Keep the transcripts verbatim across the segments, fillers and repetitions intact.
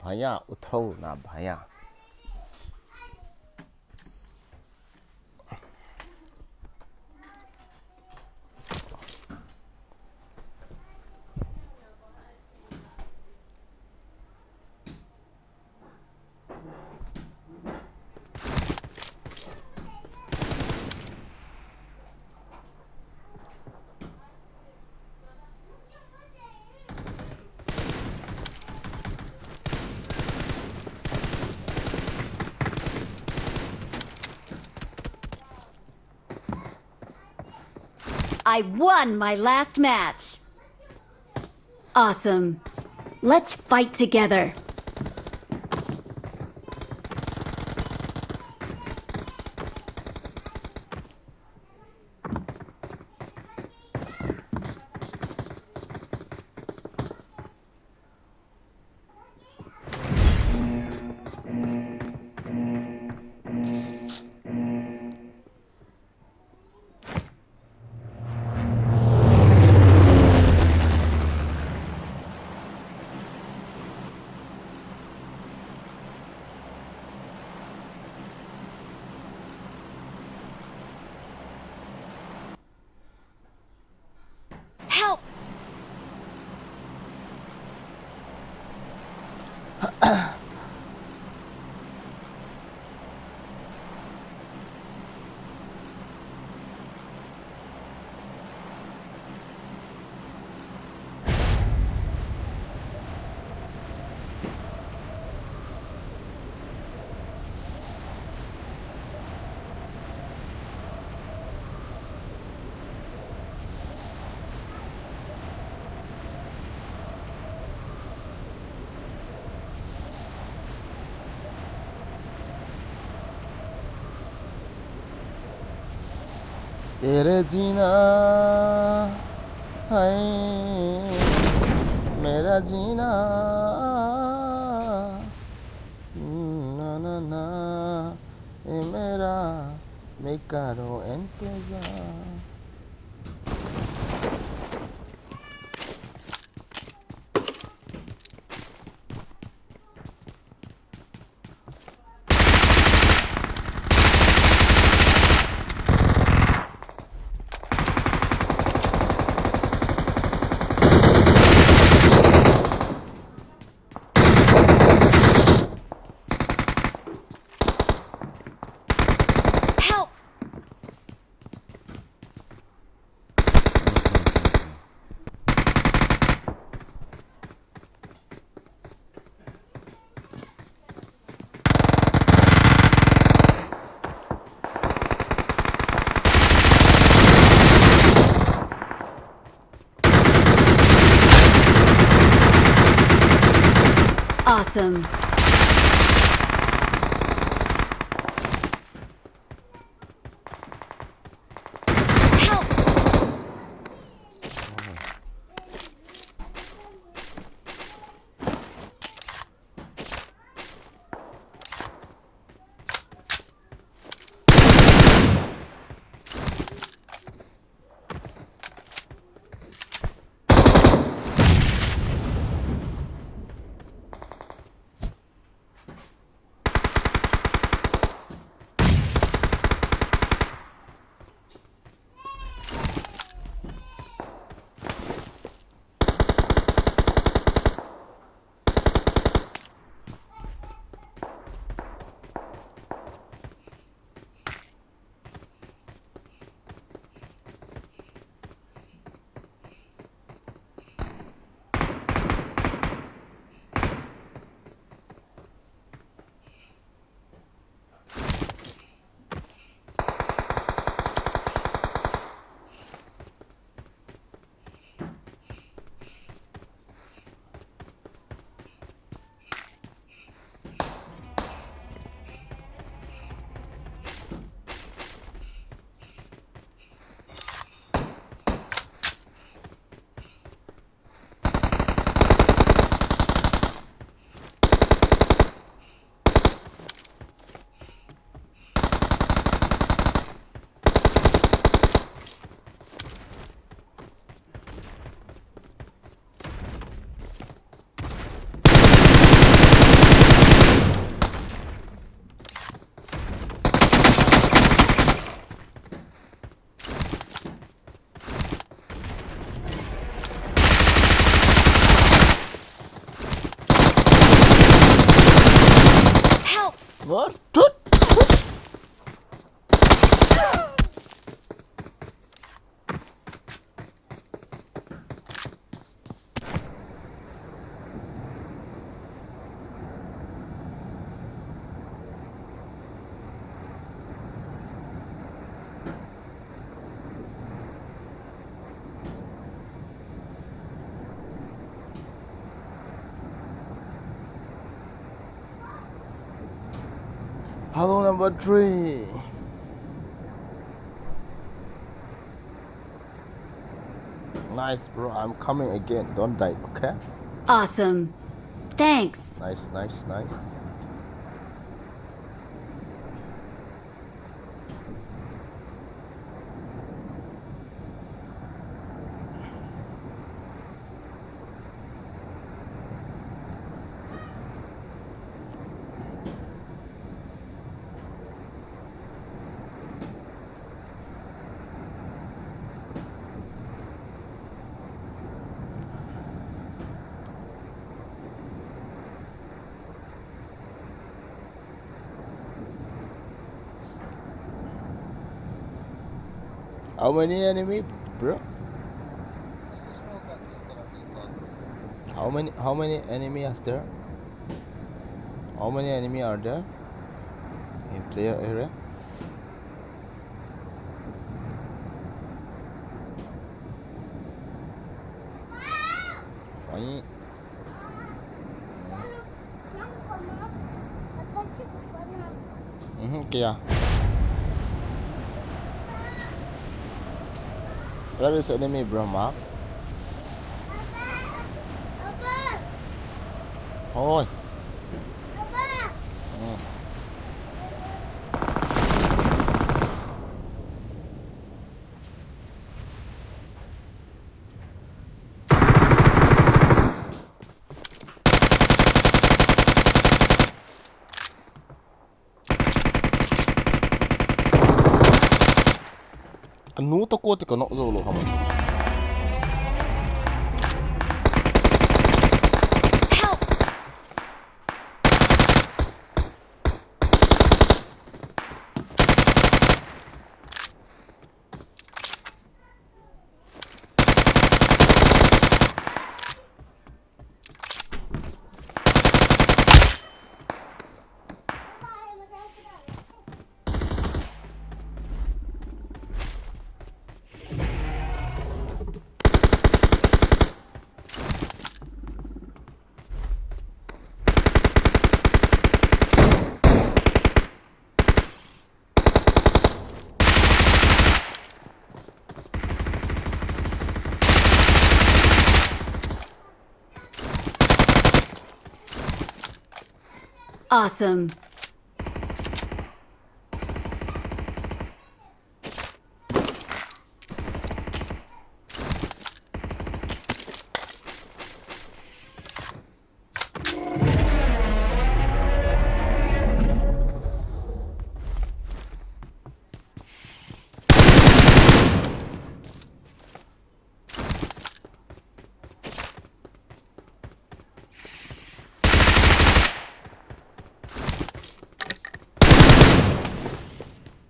भैया, उठाओ ना भैया। I won my last match. Awesome. Let's fight together. Help! तेरे जीना है मेरा जीना, ना, ना, ना, ये मेरा, मैं करूँ इंतजार। Help! Awesome. Help! Tut! Hello, number three. Nice, bro. I'm coming again. Don't die, okay? Awesome. Thanks. Nice, nice, nice. How many enemy, bro? How many, how many enemy are there? How many enemy are there in player area? Why? Mhm, kya? Where is enemy, bro, mark? Oi. Mm. Anu to ko te ko nok zo lo hama. Help! Awesome.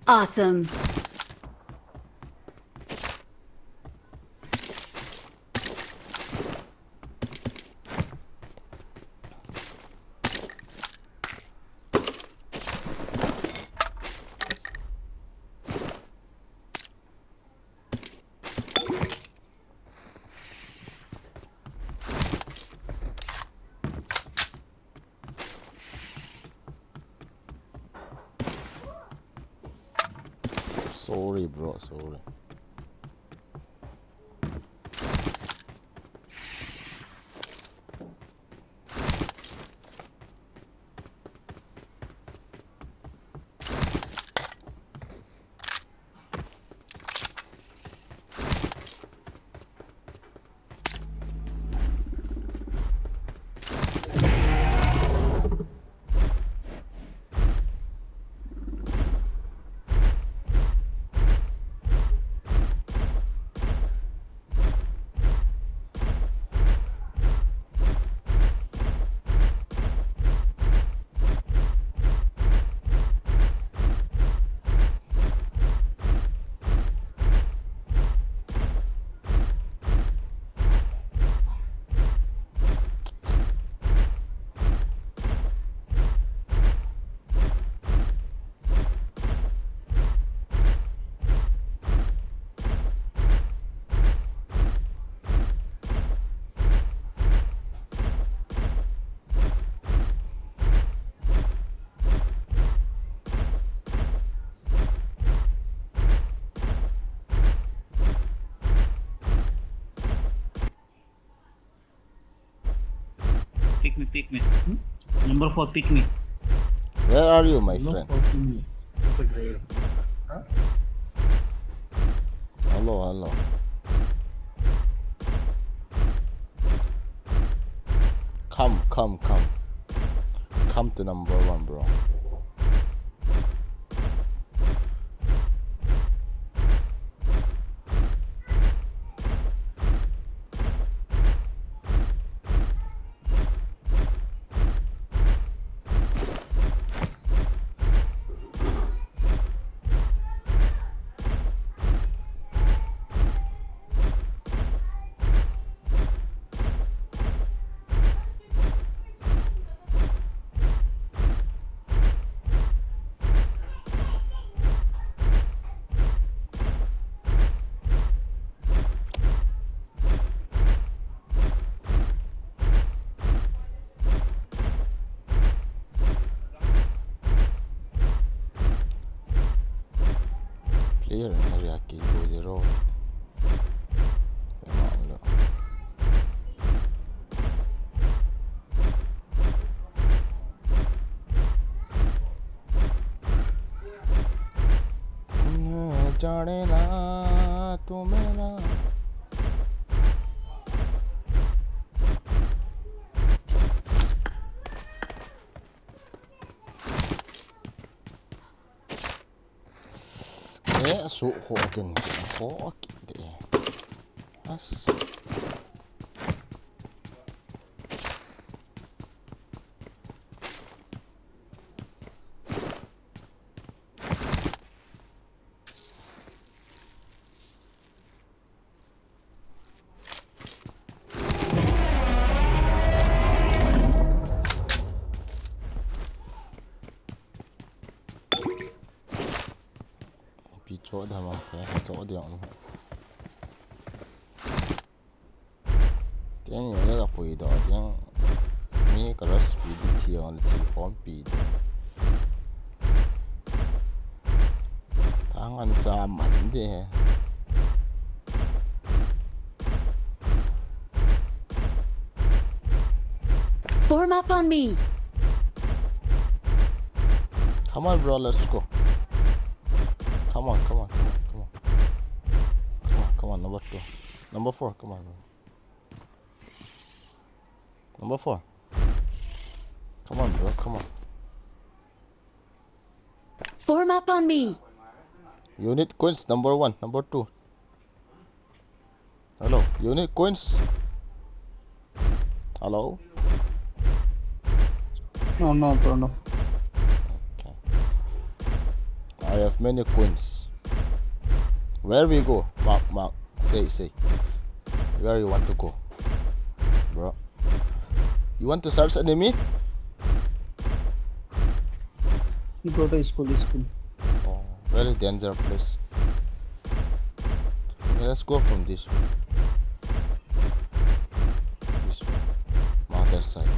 Awesome. Sorry, bro, sorry. Pick me. Hmm? Number four, pick me. Where are you, my friend? Hello, hello. Come, come, come. Come to number one, bro. Player in area kei go zero. Ema lo. जाने ना तू मेरा Eh, su ho den ho ki de. As. Pi cho da ma, cho da. Tiang ni le ka pui do tiang mi ka recipe di thi on thi hom pi di. Tang an cha man de. Form up on me. Come on, bro, let's go. Come on, come on, come on, come on. Come on, come on, number two. Number four, come on, bro. Number four. Come on, bro, come on. Form up on me. You need coins, number one, number two. Hello, you need coins? Hello? No, no, bro, no. Okay. I have many coins. Where we go? Mark, mark. Say, say. Where you want to go? Bro. You want to search enemy? He brought a school, school. Oh, very danger place. Okay, let's go from this way. This way. Mother side.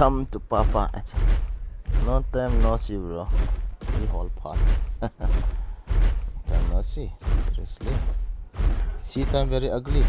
Come to Papa. Acha. Long time no see, bro. We whole part. Long time no see. Seriously. See time very ugly.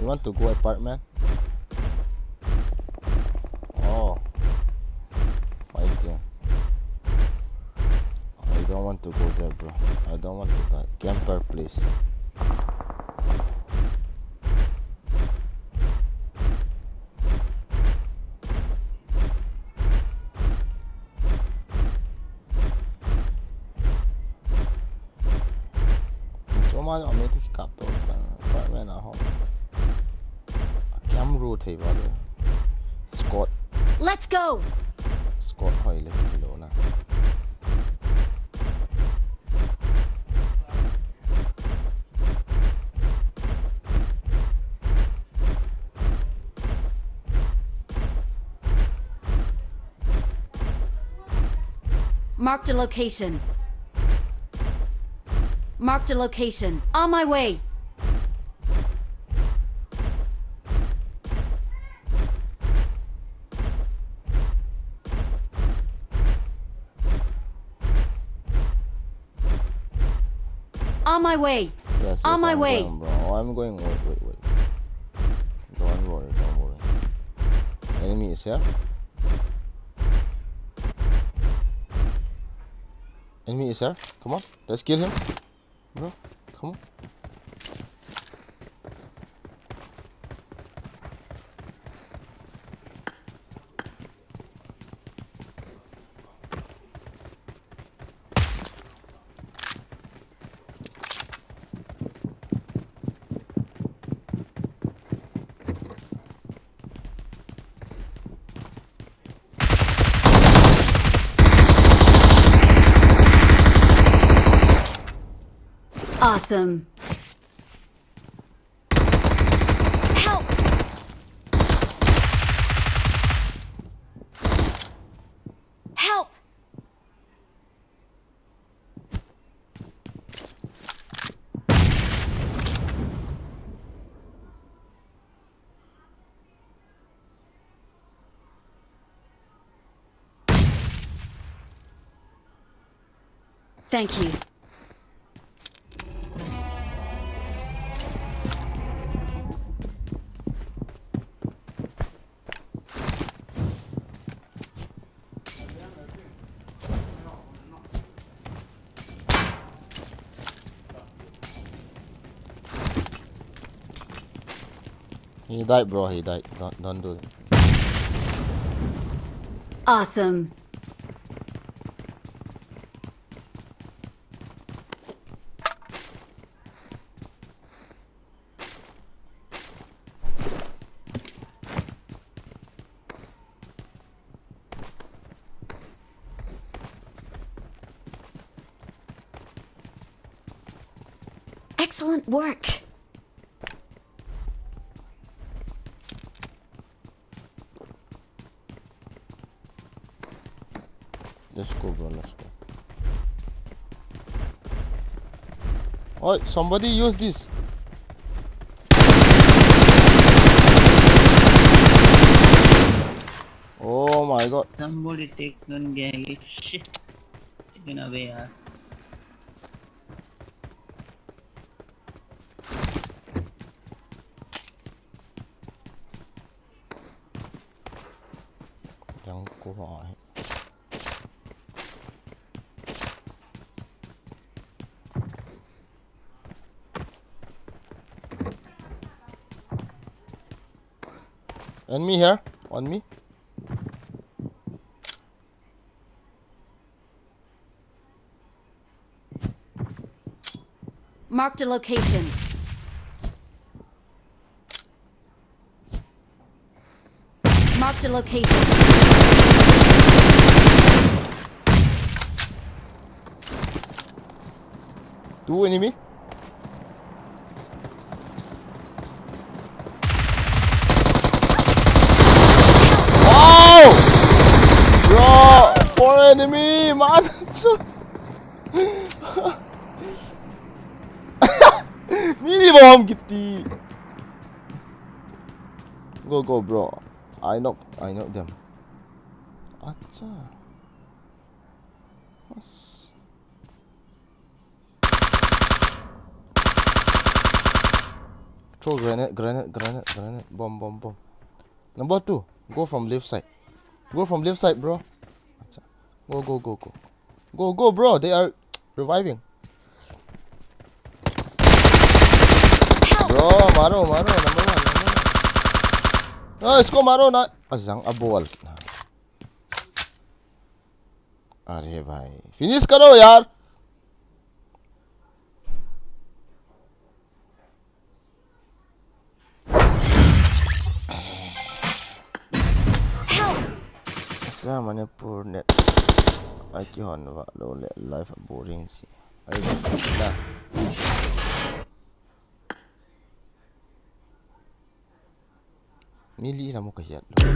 You want to go apartment? Oh. Fighting. I don't want to go there, bro. I don't want to die. Camper, please. Choma jo me te kap to kan apartment a ho. Camera thei ba de. Scott. Let's go. Scott hoi le kilo na. Marked a location. Marked a location. On my way. On my way. Yes, yes, on my way. I'm going, bro. Oh, I'm going. Wait, wait, wait. Don't worry, don't worry. Enemy is here. Enemy is here. Come on, let's kill him, bro. Come on. Awesome. Help! Help! Thank you. He died, bro. He died. Don't, don't do it. Awesome. Excellent work. Let's go, bro, let's go. Oh, somebody use this. Oh my God. Somebody take gun, gang. Shit. Taken away, yaar. Yang ko hai. Enemy here, on me. Marked a location. Marked a location. Two enemy. Wow! Bro, four enemy, man. Mini bomb kiti. Go, go, bro. I knock, I knock them. Acha. Mas. Throw grenade, grenade, grenade, grenade. Bomb, bomb, bomb. Number two, go from left side. Go from left side, bro. Acha. Go, go, go, go. Go, go, bro. They are reviving. Bro, maro, maro, number one, number one. Ah, isko maro na. Ajang abol. अरे भाई, finish करो यार। Help! Sa Manipur net. Ai kihon vah lou le life boring si. Ai na. Mi li la mo ka hiat lou.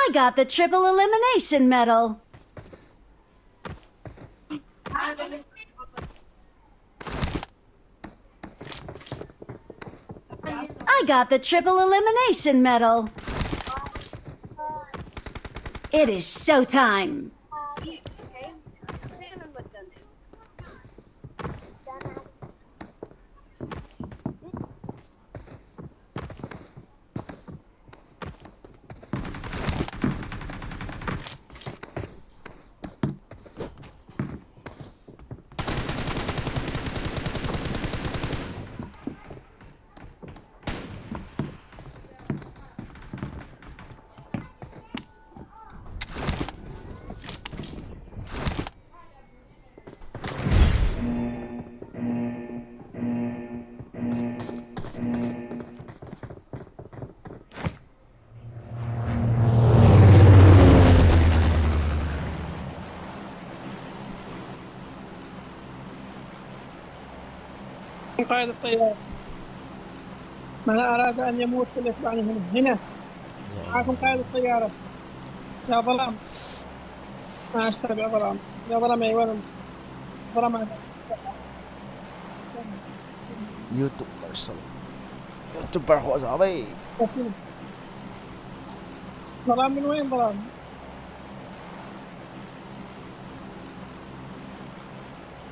I got the triple elimination medal. I got the triple elimination medal. It is showtime. قائد الطيارة. من أراد أن يموت فليتبعني هنا. هنا. معكم قائد الطيارة. يا ظلام. ما أشتبع ظلام. يا ظلام، يا ولد. ظلام. يوتيوبر، سلام. يوتيوبر هو زعبي. ظلام من وين ظلام؟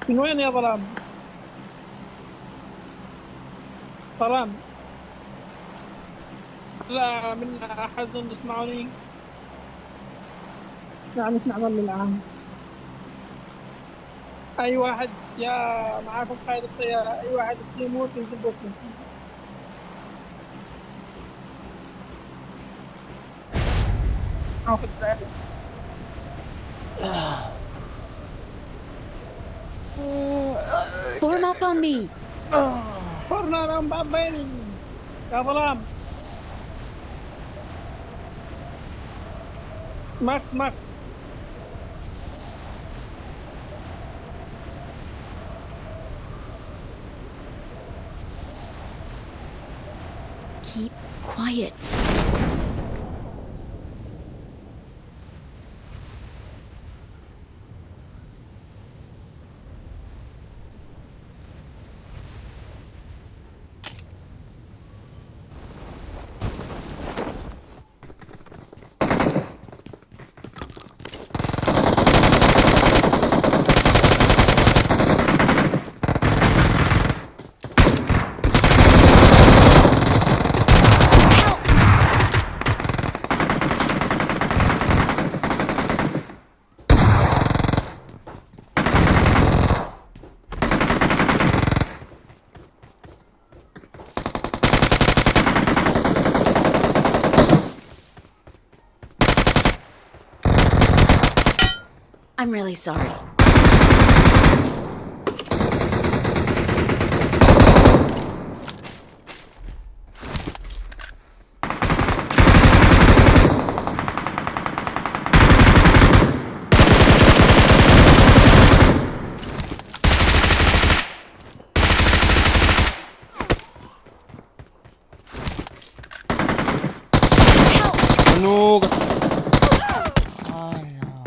من وين يا ظلام؟ ظلام. لا، من أحد يسمعني؟ لا، نسمع من الآن. أي واحد يا معاكم قائد الطيارة، أي واحد يصير يموت ينزل بوسطن. آخذ ذلك. Form up on me. فرنا رام بابين. يا ظلام. مخ، مخ. Keep quiet. I'm really sorry. Help! Ano ka? Ay, ah.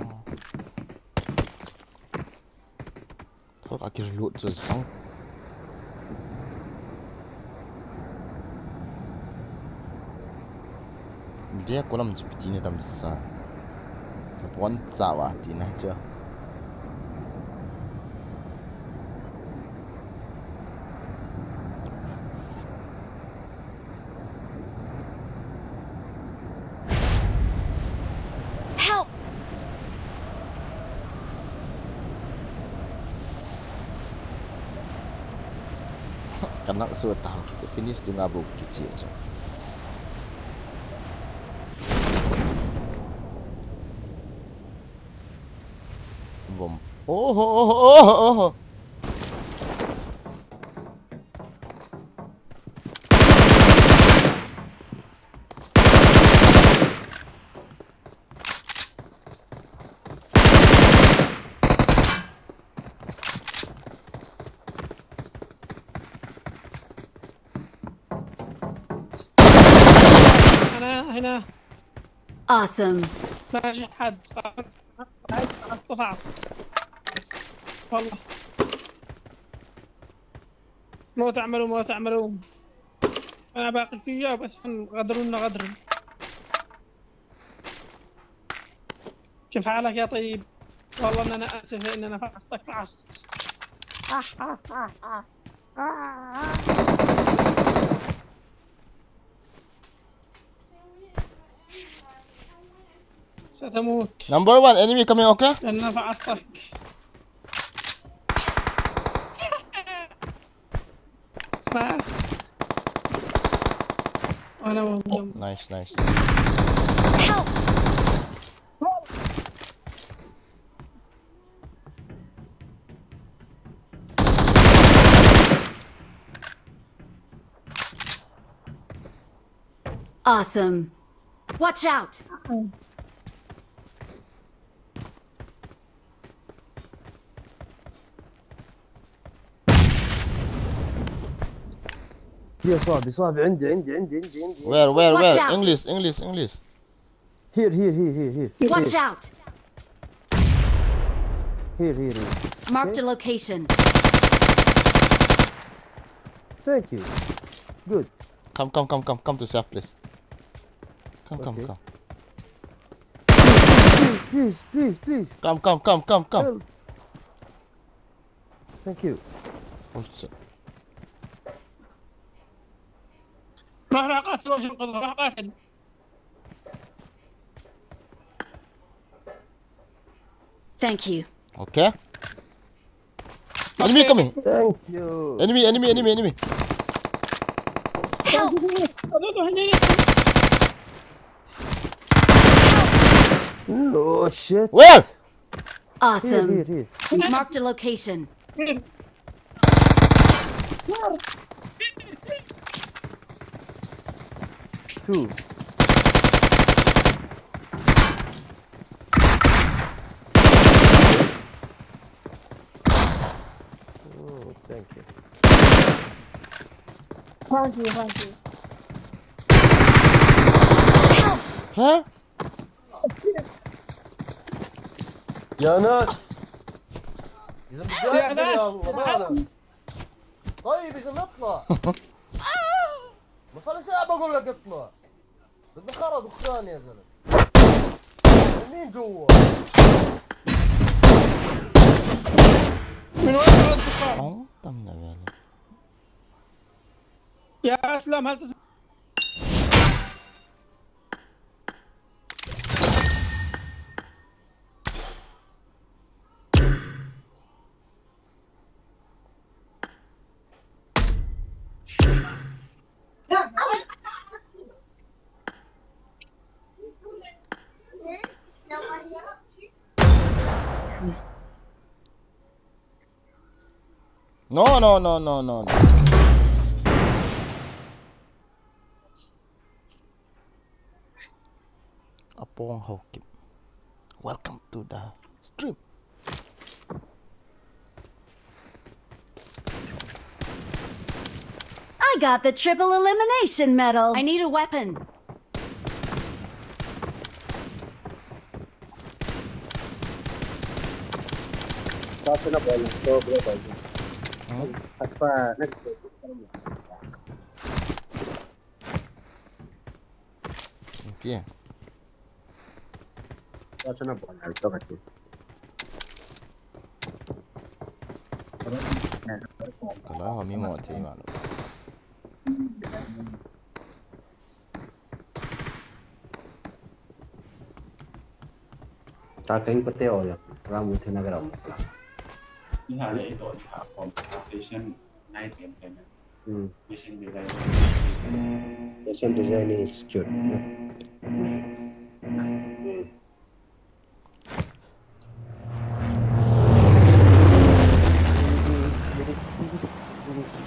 Thol ka kir Lut chu sang. Dia kolam chu piti ne tam sa. Ka pon cha wa ti na chu. Help! Kanak su ta hang kiti finish tu nga bu kichi acha. Bom. Oho, oho, oho, oho. هنا، هنا. Awesome. ماشي حد. فعص، فعص، فعص. والله. ما تعملوا، ما تعملوا. أنا باقي فيها، بس غدرنا غدر. كيف حالك يا طيب؟ والله إن أنا آسف إن أنا فعصتك فعص. ستموت. Number one, enemy coming, okay? لأن أنا فعصتك. ما. أنا والله. Nice, nice. Help! Awesome. Watch out! هي صاحبي، صاحبي، عندي، عندي، عندي، عندي، عندي. Where, where, Watch where? Out! English, English, English. Here, here, here, here, here. Watch Here. Out! Here, here, here. Marked a Okay. Location. Thank you. Good. Come, come, come, come, come to safe place. Come, come, Okay. Come. Please, please, please, please. Come, come, come, come, come. Help. Thank you. Oh, shit. روح، روح قاتل، روح انقذه، روح قاتل. Thank you. Okay. Enemy Okay. Coming. Thank you. Enemy, enemy, enemy, enemy. Help! No shit. Where? Awesome. Here, here, here. Marked a location. Two. Oh, thank you. Thank you, thank you. Help! Huh? يا ناس. يا زلمة، يا الله، مالك؟ طيب يا زلمة، اطلع. ما صار لي ساعة بقول لك اطلع. بدنا خرا دخان يا زلمة. مين جوا؟ من وين الدخان؟ يا اسلام، هل تسمع؟ No, no, no, no, no, no. Apong Haokip. Welcome to the stream. I got the triple elimination medal. I need a weapon. Pass na ball, sobra ball. Apa nak? Okay. Kala ho mi mo thei ma lo. Ta keng pate o ya. Ram mu thena gram. Ni ha le to ha compensation nai tem tem. Hmm. Fashion design. Fashion design institute. Hmm.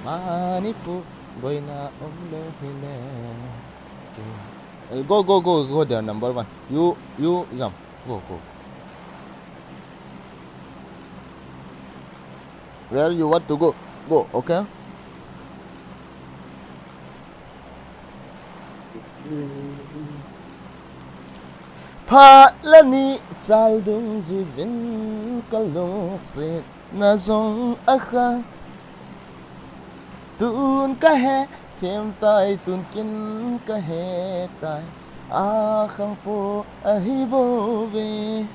Manipur boina umlo hile. Okay. Eh, go, go, go, go there, number one. You, you jump. Go, go. Where you want to go? Go, okay? Phat le ni chal dungjuijin ka lungsetna jong akha. Tun ka he thim tai, tun kin ka he tai, akhang po ahi bouve.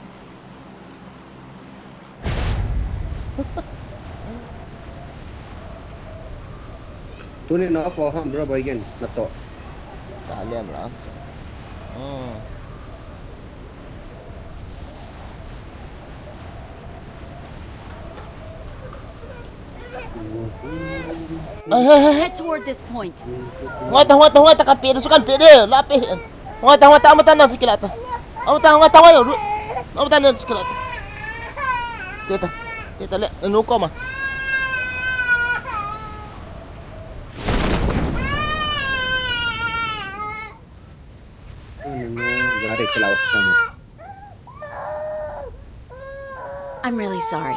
Tuni na off ham bro, boy gen na to. Ka liam lang so. Hmm. Ai, ai, ai. Head toward this point. Hungata, hungata, hungata, kape, sukan pe de, lape. Hungata, hungata, amata nan sikilata. Amata, hungata, hungata, amata nan sikilata. Teta, teta le, nu koma. I'm really sorry.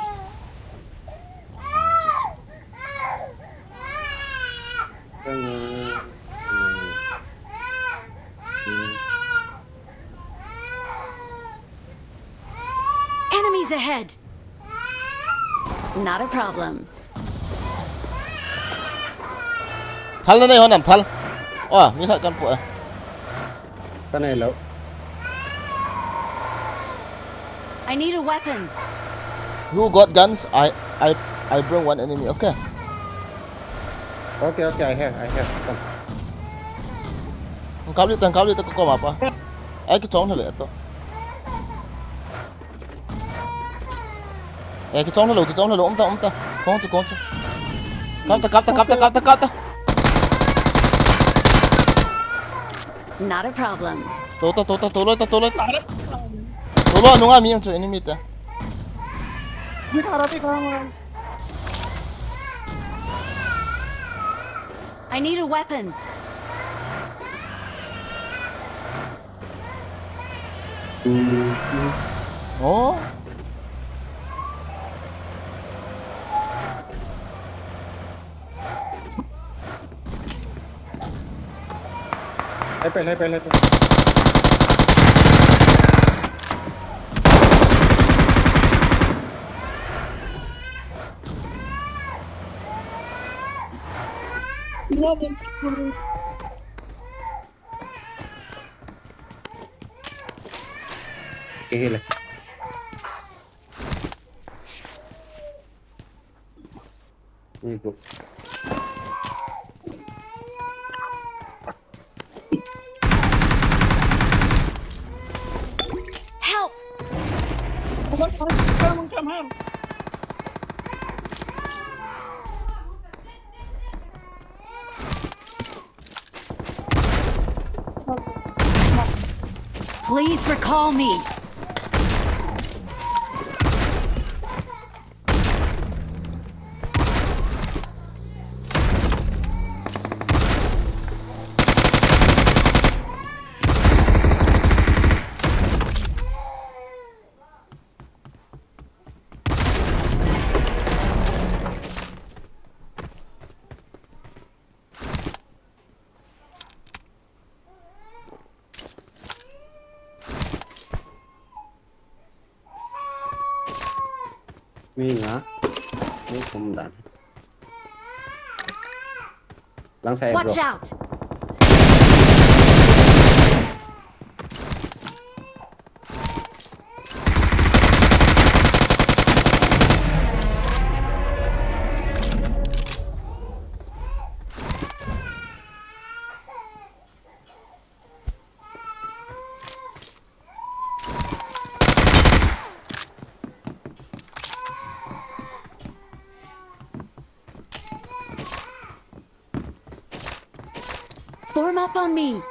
Enemies ahead. Not a problem. Thal na nei hon am thal. Ah, mi khat kan pu a. Ka nei lou. I need a weapon. Who got guns? I, I, I bring one enemy. Okay. Okay, okay, I have, I have. Come. Kap li ta, kap li ta, ka kom apa? Ai, kichom le to. Eh, kichom lou, kichom lou, um ta, um ta. Kong chu, kong chu. Kap ta, kap ta, kap ta, kap ta, kap ta. Not a problem. To ta, to ta, to lou ta, to lou ta. To lou, nunga mi ang chu enemy ta. I need a weapon. Oh. Hai pai, hai pai, hai pai. Kehele. Help! Please recall me. Mi nga, mi thum dan. Lang sai, bro. Watch out! Form up on me.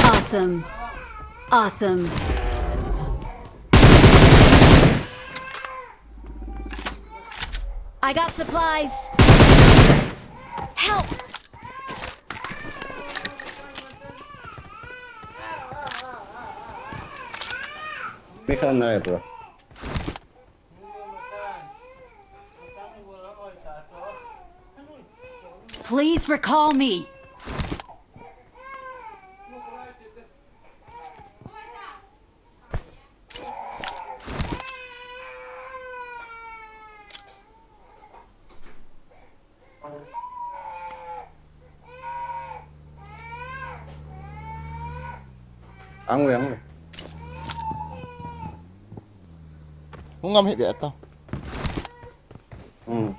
Awesome. Awesome. I got supplies. Help! Make a noise, bro. Please recall me. Ang we, ang we. Hung ngam hi bia ta. Hmm.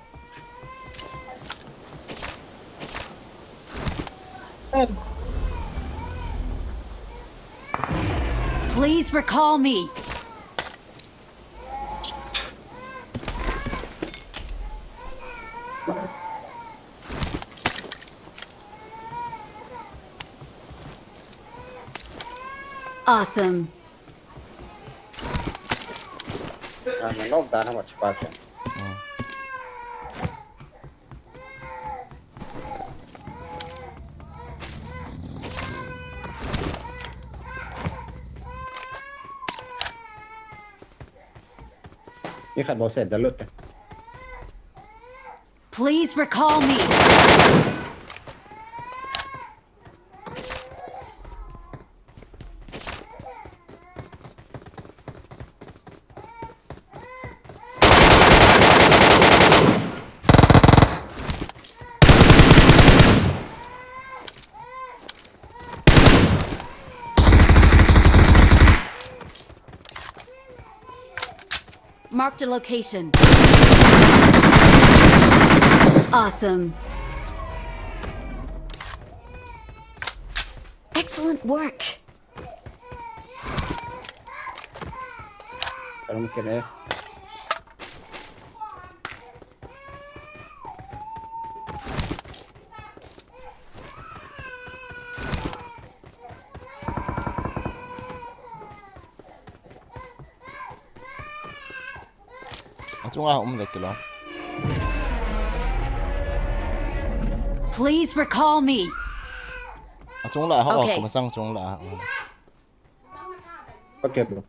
Please recall me. Awesome. Ah, na knock down how much passion. Hmm. Ni khat bol se, da lut te. Please recall me. Marked a location. Awesome. Excellent work. Karam kene. Achunga um le kilo. Please recall me. Achung la ha. Okay. Ko masang chung la. Okay, bro.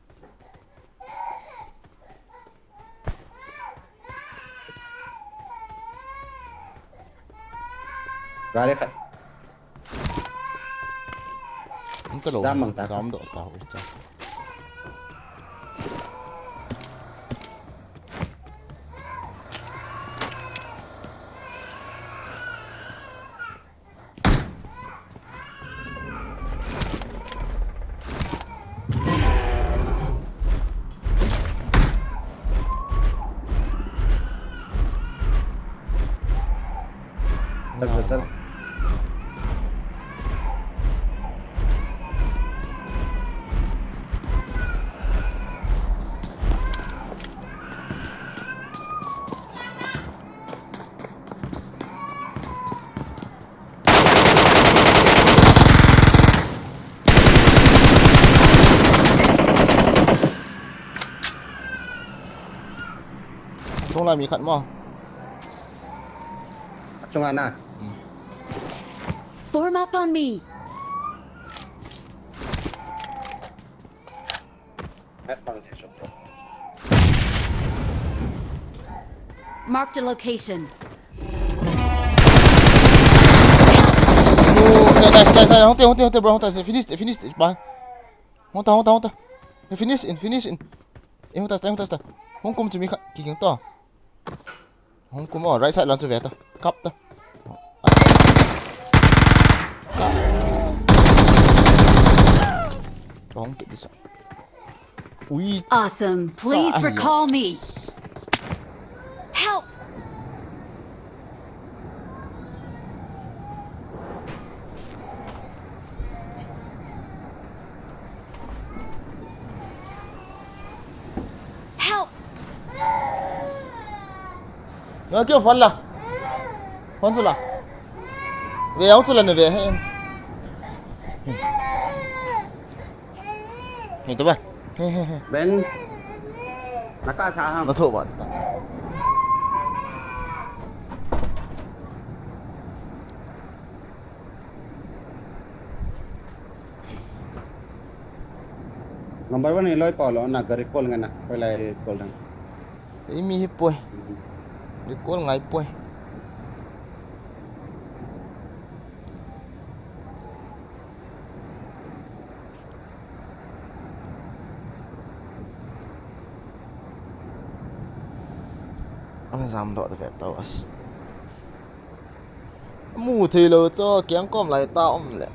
Gari khat. Anta lo. Damang ta. Sam do ta ho cha. Achung lai mi khat mo. Achung ana. Hmm. Form up on me. Marked a location. Oh, nice, nice, nice. Hong te, hong te, hong te, bro, hong te. Finish it, finish it, bye. Hung ta, hung ta, hung ta. Finish in, finish in. Hung ta, hung ta. Hung kum chu mi khat kigang to. Hung kum o, right side lang chu ve ta. Kap ta. Hung kit disa. Ui. Awesome. Please recall me. Help! Help! Nang kio phone la. Phone chu la. Ve ang chu la ne ve he. Ni to ba. He he he. Ben. Naka tha ham. Na tho ba ta. Number one ni loi pa lo na gari call ngai na, koi lai call dang. Ei mi hi poi. Recall ngai poi. Ang jam doh ta ve tau as. Mu thei lou chu, kiang kom lai ta um le.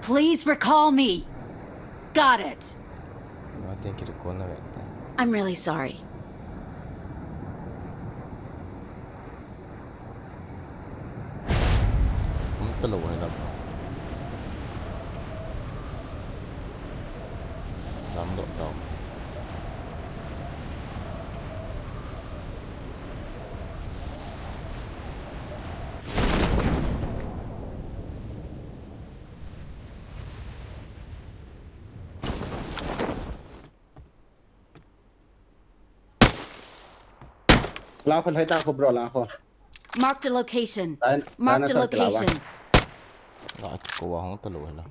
Please recall me. Got it. Mate ki recall na vete. I'm really sorry. Hung ta lou hai la. Lam doh tau. La kho, lai ta kho, bro, la kho. Marked a location. Lai, lai na sa kila wa. Marked a location. La ko wa hung ta lou hai la.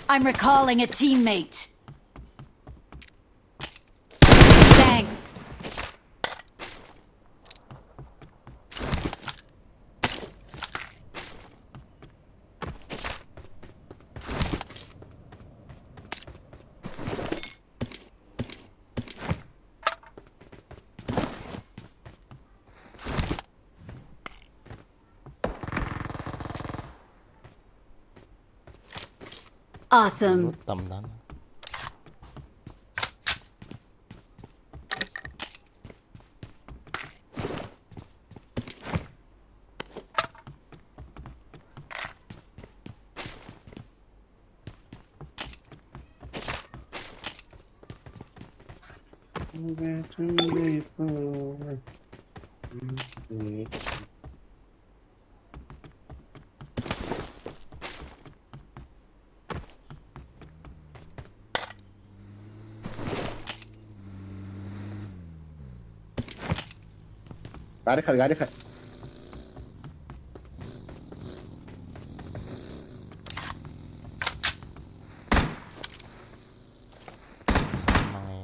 I'm recalling a teammate. Thanks. Awesome. Tam dan. Gari khat, gari khat. Mang e.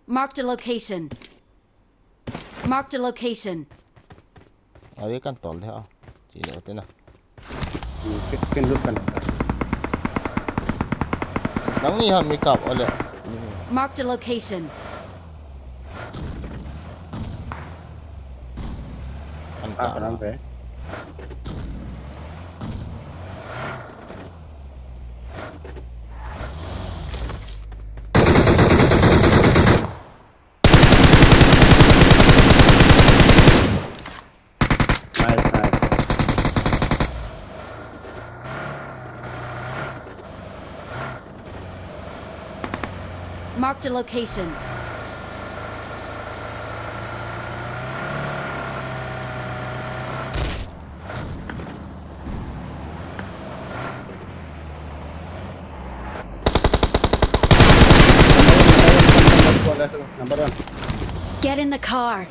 Marked a location. Marked a location. Ave kan tol de a. Chi lo te na. Ken, ken lut kan. Nangni ha mi kap ole. Marked a location. An ka. Ah, ka nang pe. Marked a location. Number one. Get in the car.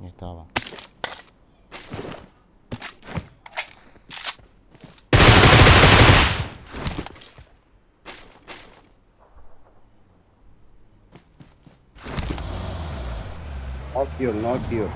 Nge ta ba. Not here, not here.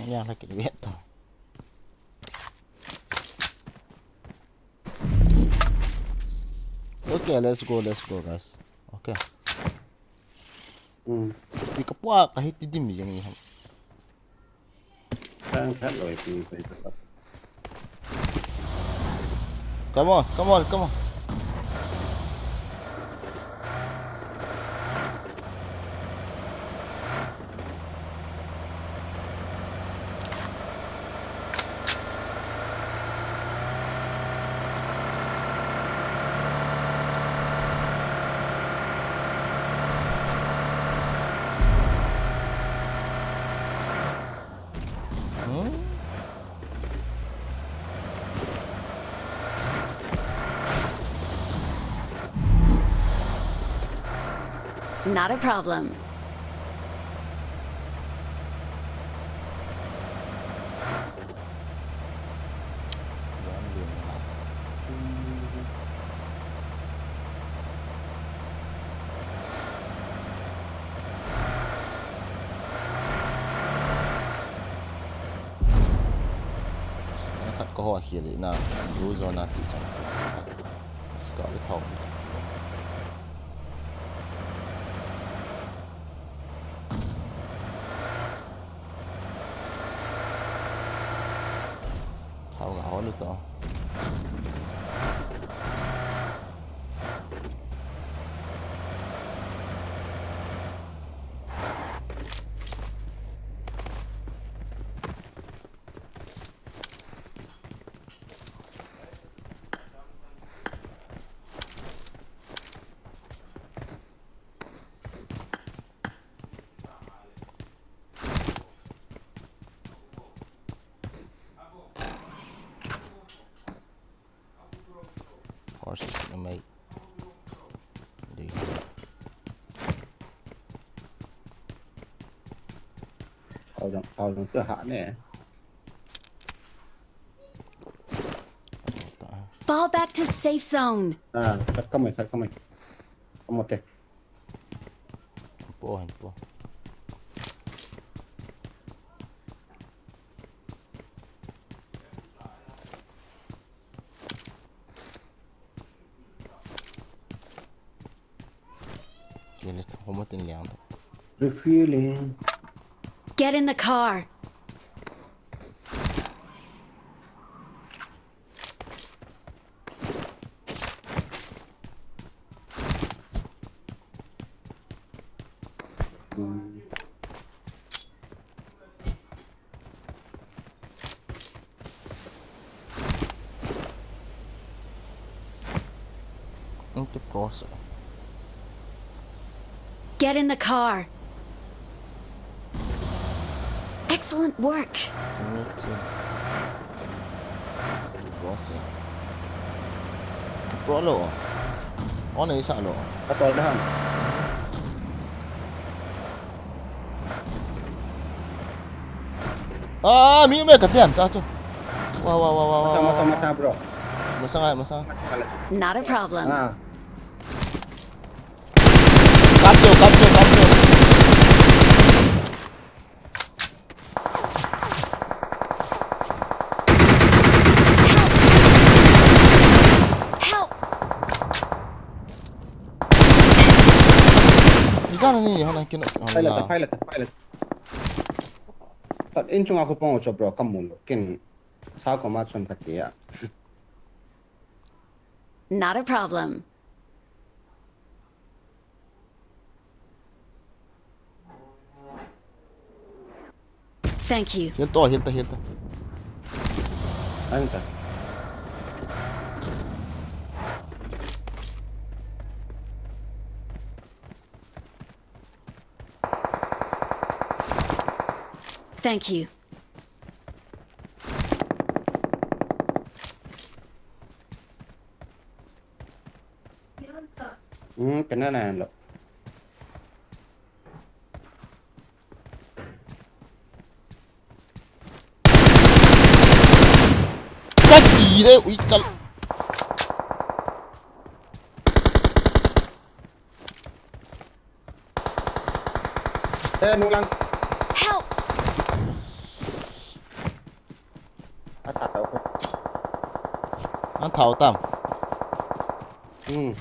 Yang lagi duit tu. Okay, let's go, let's go, guys. Okay. Hmm. Pi ka pua ka hiti dim yang ni ham. Kan kan loi pi pi pi. Come on, come on, come on. Hmm? Not a problem. Khat ka ho hi le na, blue zone a ti chang. Ska le thau. Thau ga ho lu to. Force it, mate. Dei. Hao jong, hao jong tu ha ne. Fall back to safe zone. Ah, khat ka mai, khat ka mai. Ka mo te. Po, po. Kile, homa tin liang to. Refueling. Get in the car. Inte pro se. Get in the car. Excellent work. Inte pro se. Pro lo. On ei sa lo. Ka tol da ham. Ah, mi me ka tian sa chu. Wa, wa, wa, wa, wa, Masa, wa, masa, wa. Masa, bro. Masa ngai, masa. Not a problem. Ah. Kapso, kapso, kapso. Ano ni, hana kino, hana. Pilot, pilot, pilot. Tat in chunga ko pong cho bro, kamu lo. Kin sa ko ma chon ka tia. Not a problem. Thank you. Heal to, heal to, heal to. Anta. Thank you. Hmm, kena na lo. Kati de, ui, kal. Eh, nung lang. Help! Ata tau ko. An thau tam. Hmm.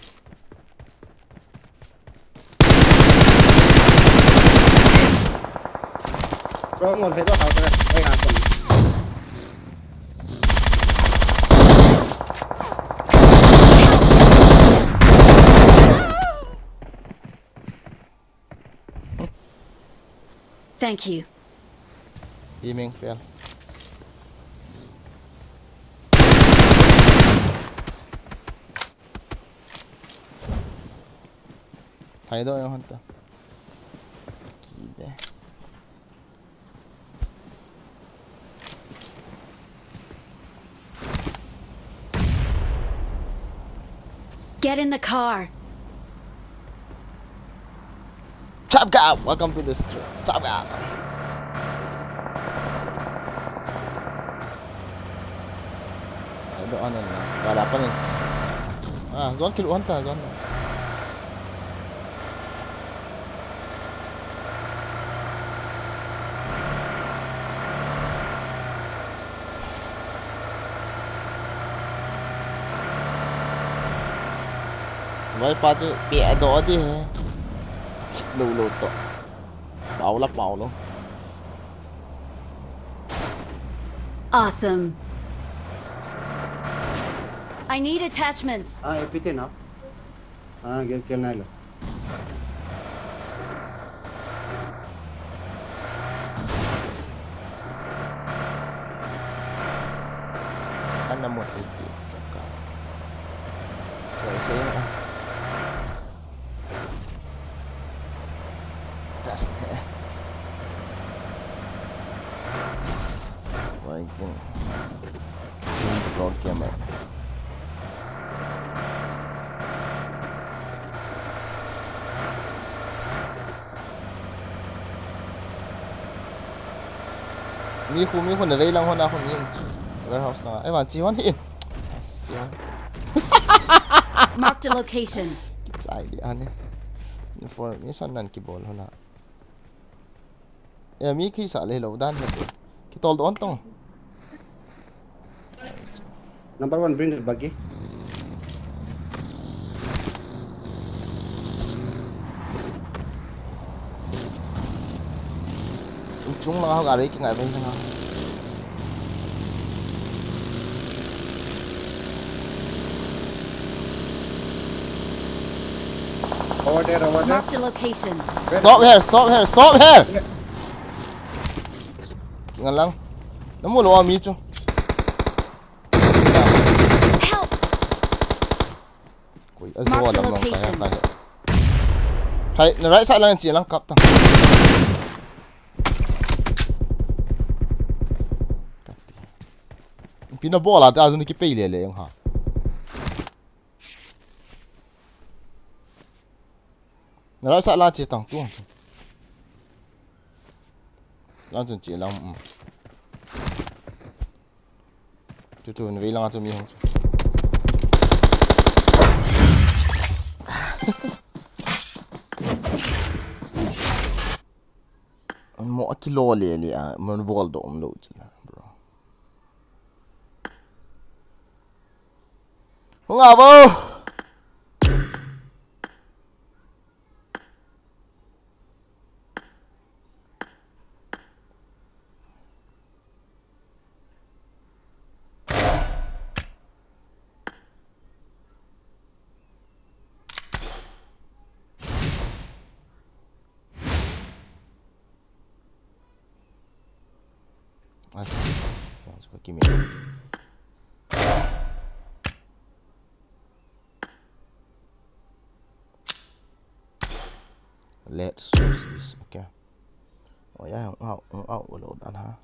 Bro, ngol thei bro, thau ko. Oi, na ko. Thank you. Aiming fail. Thai do yung hunter. Kide. Get in the car. Chop Gap, welcome to the stream. Chop Gap. Ay, doon na lang. Wala pa rin. Ah, zone kiluhan ta, zone. Vai pa chu pe a do di he. Thik lo lo to. Pau la pau lo. Awesome. I need attachments. Ah, epite na. Ah, gel, gel nai lo. Kan na mo iti chaka. Gel sa ina. Just he. Wai kin. Pro gamer. Mi khu, mi khu na vei lang hon a khu mi um chu. Warehouse lang a. Ai, van chi hon hi in. Si hon. Marked a location. Kichai di ane. Information nan kibol hon a. E, mi khi sa le lo dan he. Kitol don tong. Number one, bring the buggy. Chung lang ho gari kingai bai na. Over there, over there. Marked a location. Stop here, stop here, stop here. Kinga lang. Namu lo mi chu. Help! Koi, azo. Marked a lam lang location. Kaya, kaya. Hai, na right side lang, chi lang kap ta. Pina bola ta, azo ni kipei le le ha. Na right side la chi tang tu. Lang chun chi lang, um. Tu tu, na vei lang a tu mi hong tu. Mo a kilo le le a, mo bol do um lo chi la, bro. Hung a bo. Mas, mas ko kimi. Let's use this, okay. Oh yeah, out, out, out, out, out, out.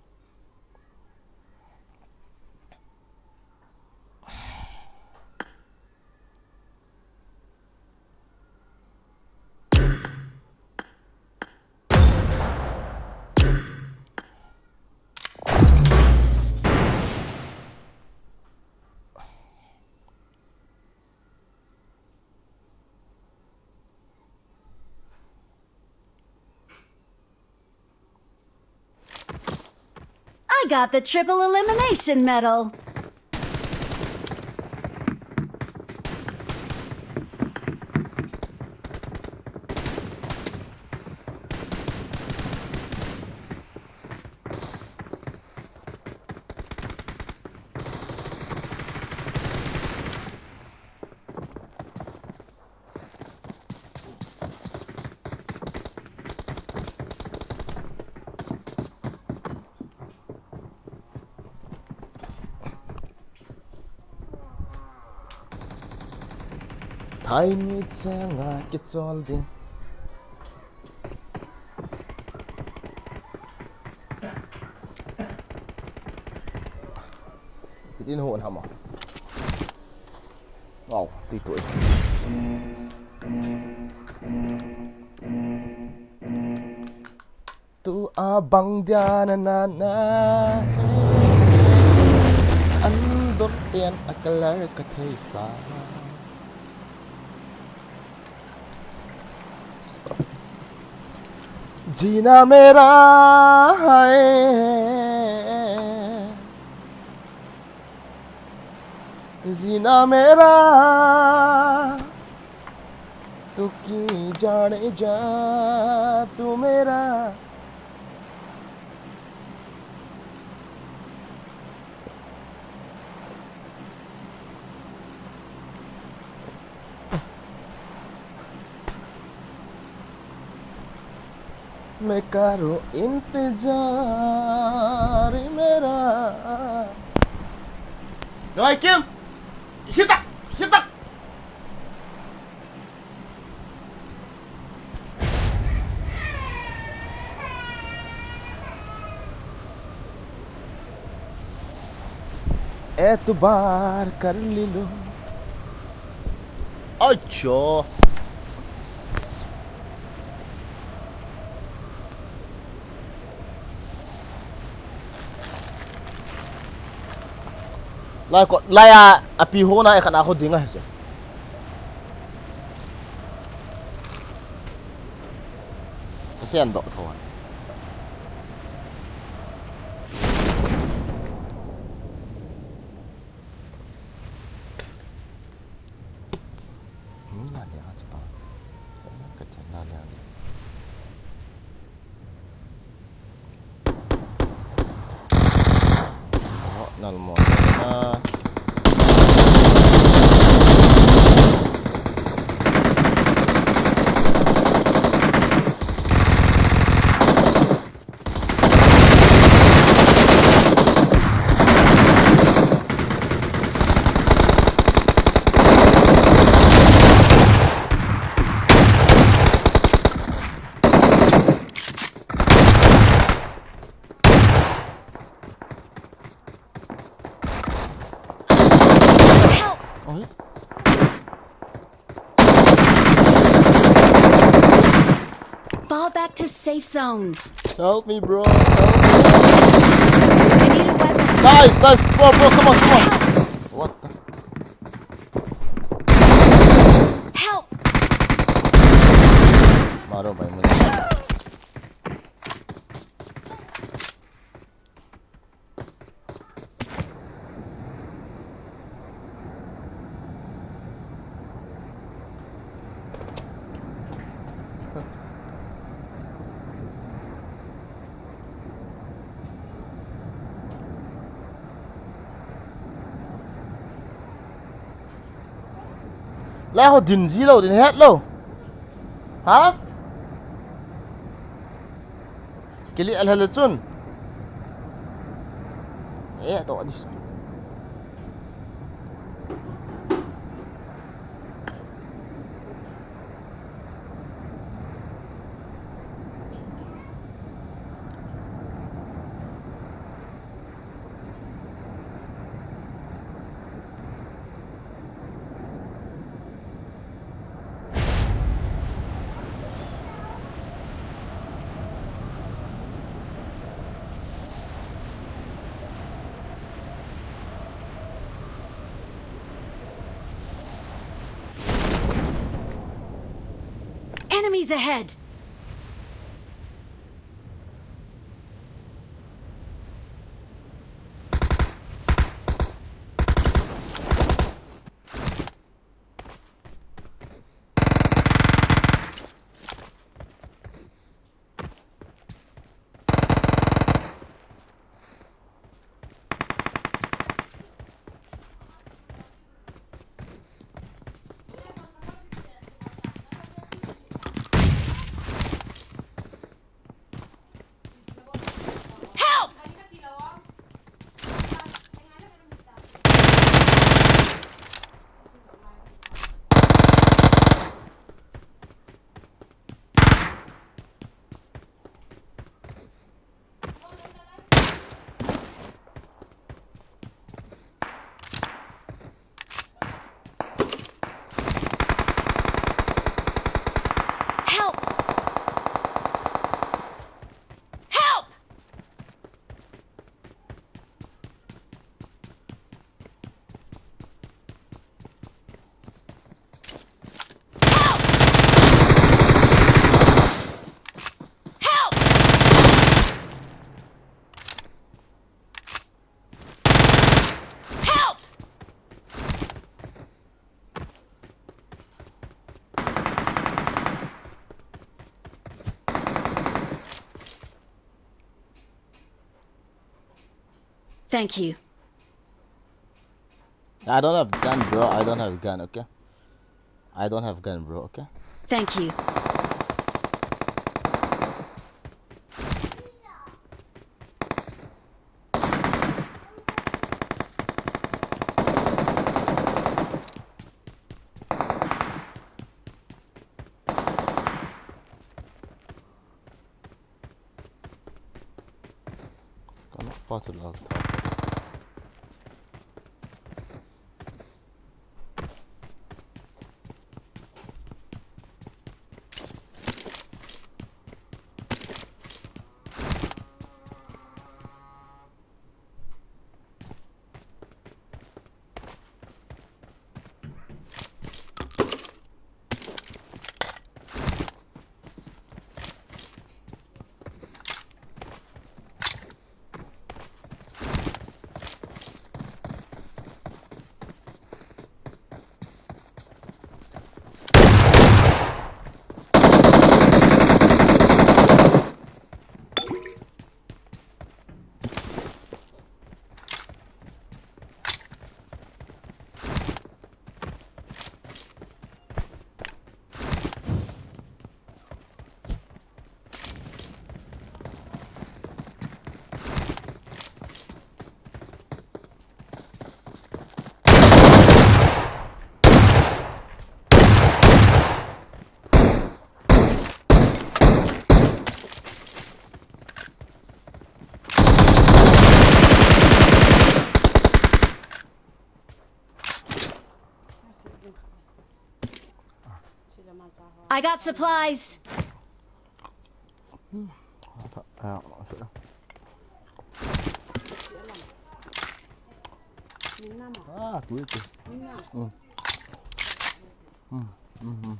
I got the triple elimination medal. Thaini chenga kichol ding. Kitin hon hama. Wow, ti tu. Tu a bang dia na na na. An dor pen a color ka thei sa. जीना मेरा है, जीना मेरा, तू की जाने जा, तू मेरा। मैं करूं इंतजार मेरा। Noi Kim! Hita! Hita! एतबार कर लो। अच्छा। Lai ko, lai a, api ho na e khana ho dinga he. Ka sen doh tho. Hmm, la liang a chu pa. Ka tian la liang. Oh, nal mo. Ah. Help! Oi. Fall back to safe zone. Help me, bro. Help me. I need a weapon. Nice, nice. Bro, bro, come on, come on. What the? Help! Maro bhai mujhe. Lai ho din ji lou, din het lou. Ha? Kili al hal chun. Eh, to, this. Enemies ahead! Help! Help! Help! Help! Help! Help! Thank you. I don't have gun, bro. I don't have gun, okay? I don't have gun, bro, okay? Thank you. Kana pa tu la. I got supplies. Ah, tu itu. Hmm. Hmm, hmm, hmm.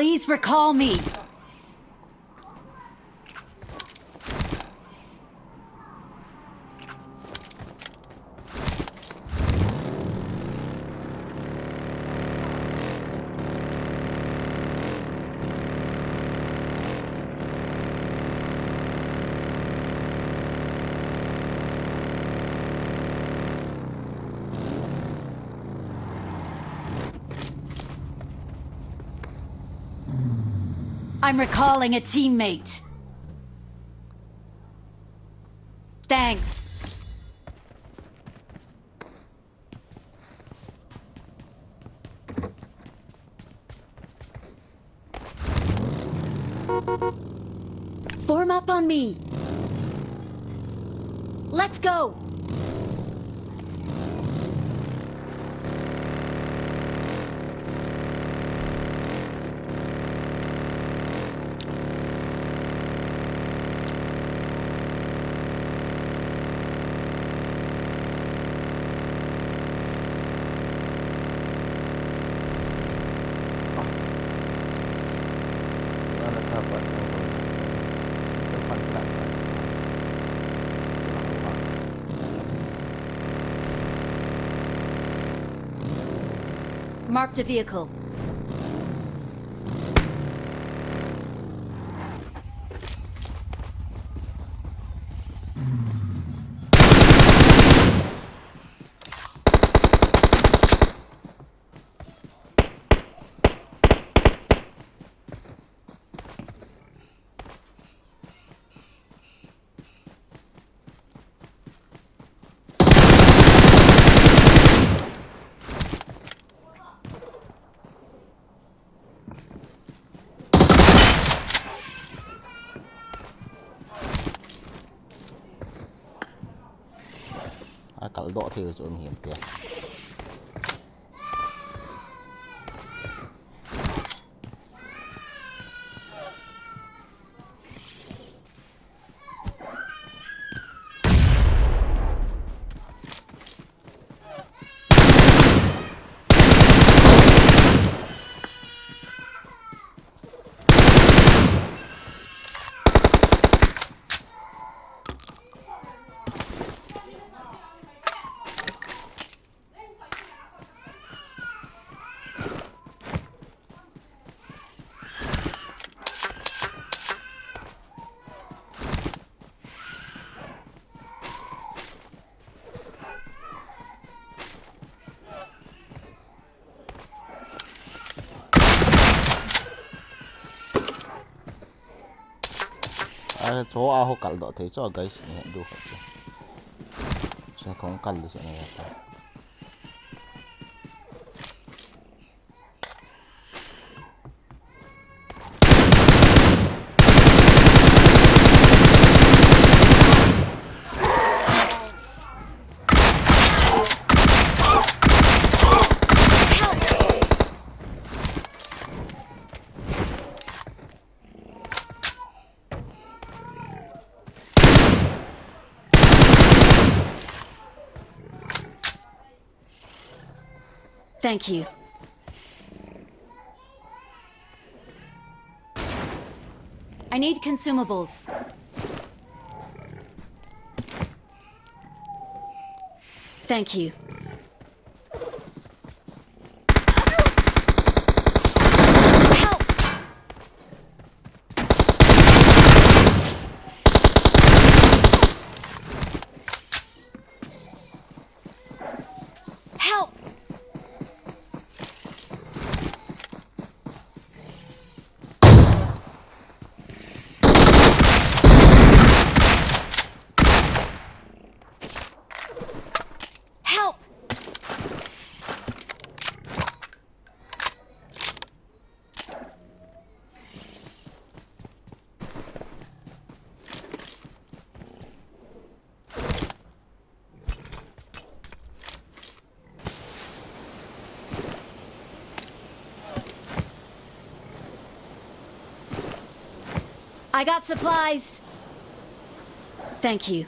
Please recall me. I'm recalling a teammate. Thanks. Form up on me. Let's go. Marked a vehicle. A kal doh thei chu um him tia. A, cho a ho kal doh thei cho, guys, ni du khat chu. Chen kong kal di se ni ta. Thank you. I need consumables. Thank you. Help! Help! Help! I got supplies. Thank you.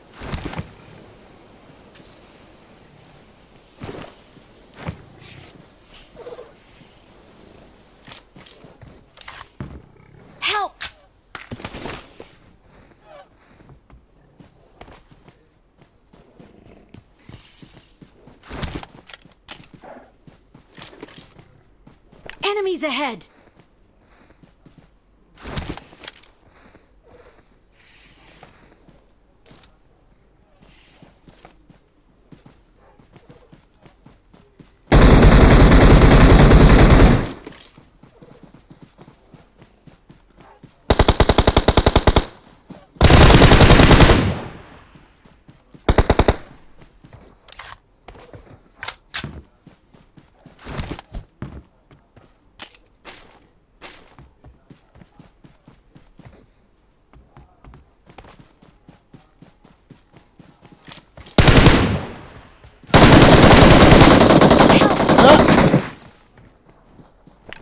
Enemies ahead!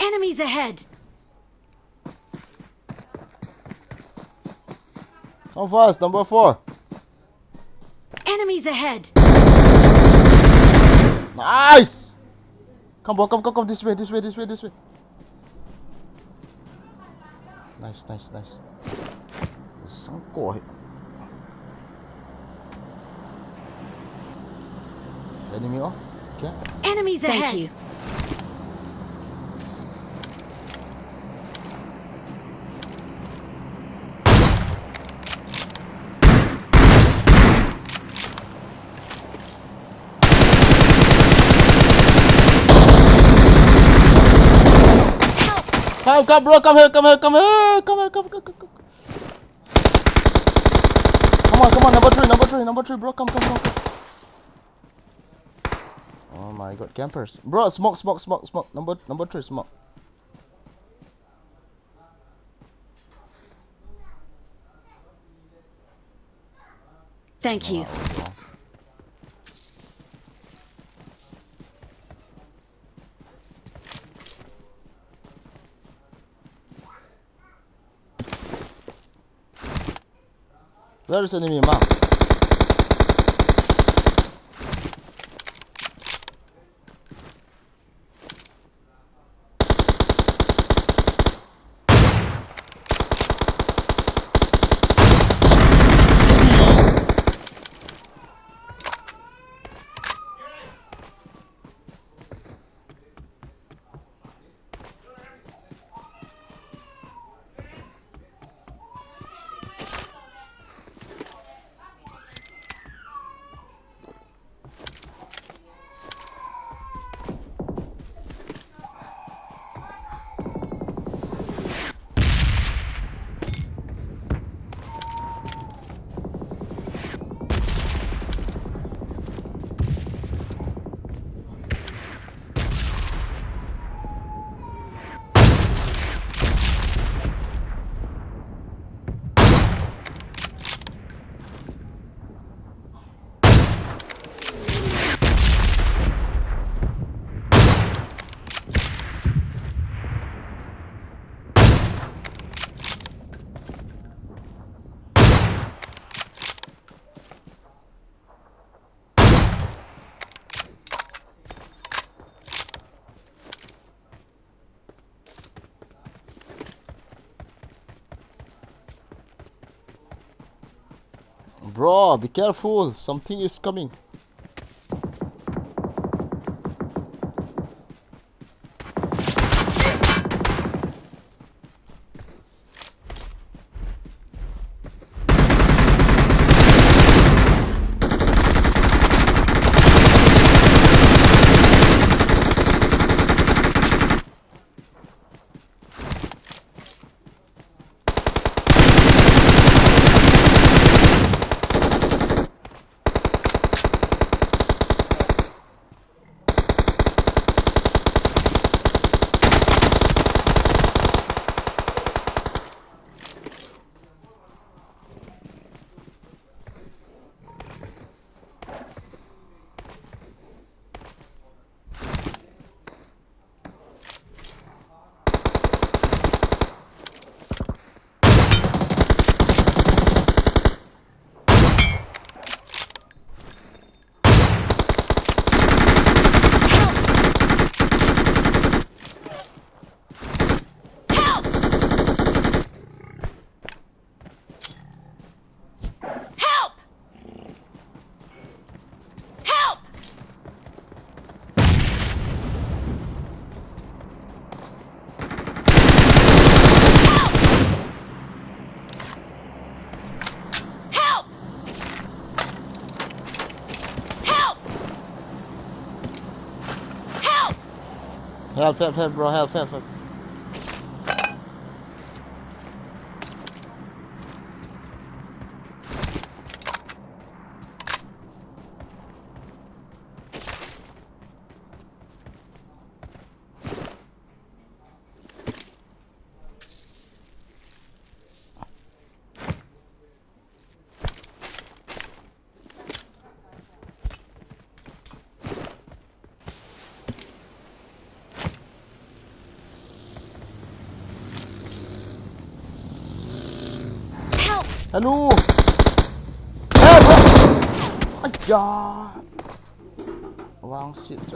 Enemies ahead! Come fast, number four. Enemies ahead! Nice! Come, bro, come, come, come, this way, this way, this way, this way. Nice, nice, nice. Sangko hi. Enemy, oh. Okay. Enemies ahead! Thank you. Come, come, bro, come here, come here, come here, come here, come, come, come, come. Come on, come on, number three, number three, number three, bro, come, come, come, come. Oh my God, campers, bro, smoke, smoke, smoke, smoke, number, number three, smoke. Thank you. Where is enemy mark? Bro, be careful. Something is coming. Help, help, help, bro, help, help, help. Help! Hello! Help! Aya! Vangset chu.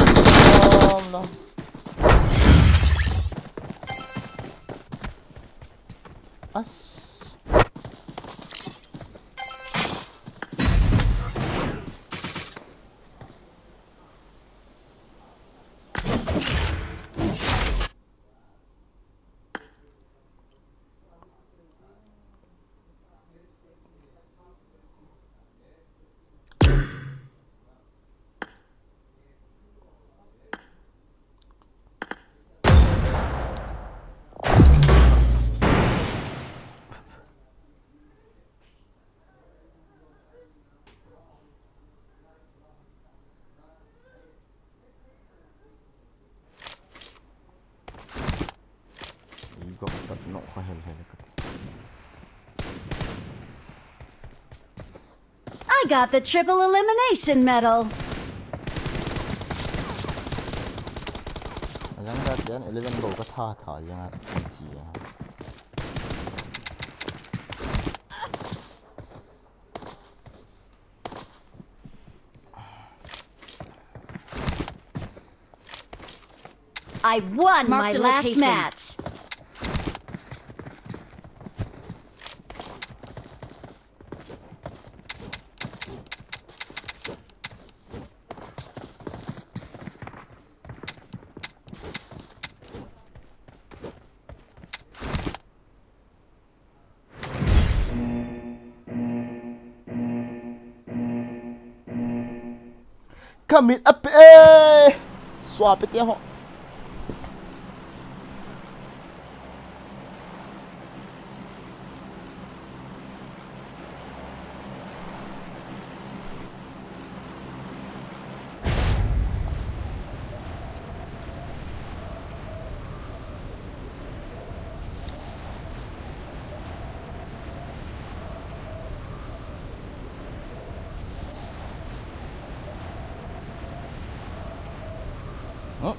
As. I got that no, I got the triple elimination medal. Ajang dah tian eleven bou ka tha tha yang a chi a. I won my last match. Kamit ape, eh. Sua pe te ho. Huh?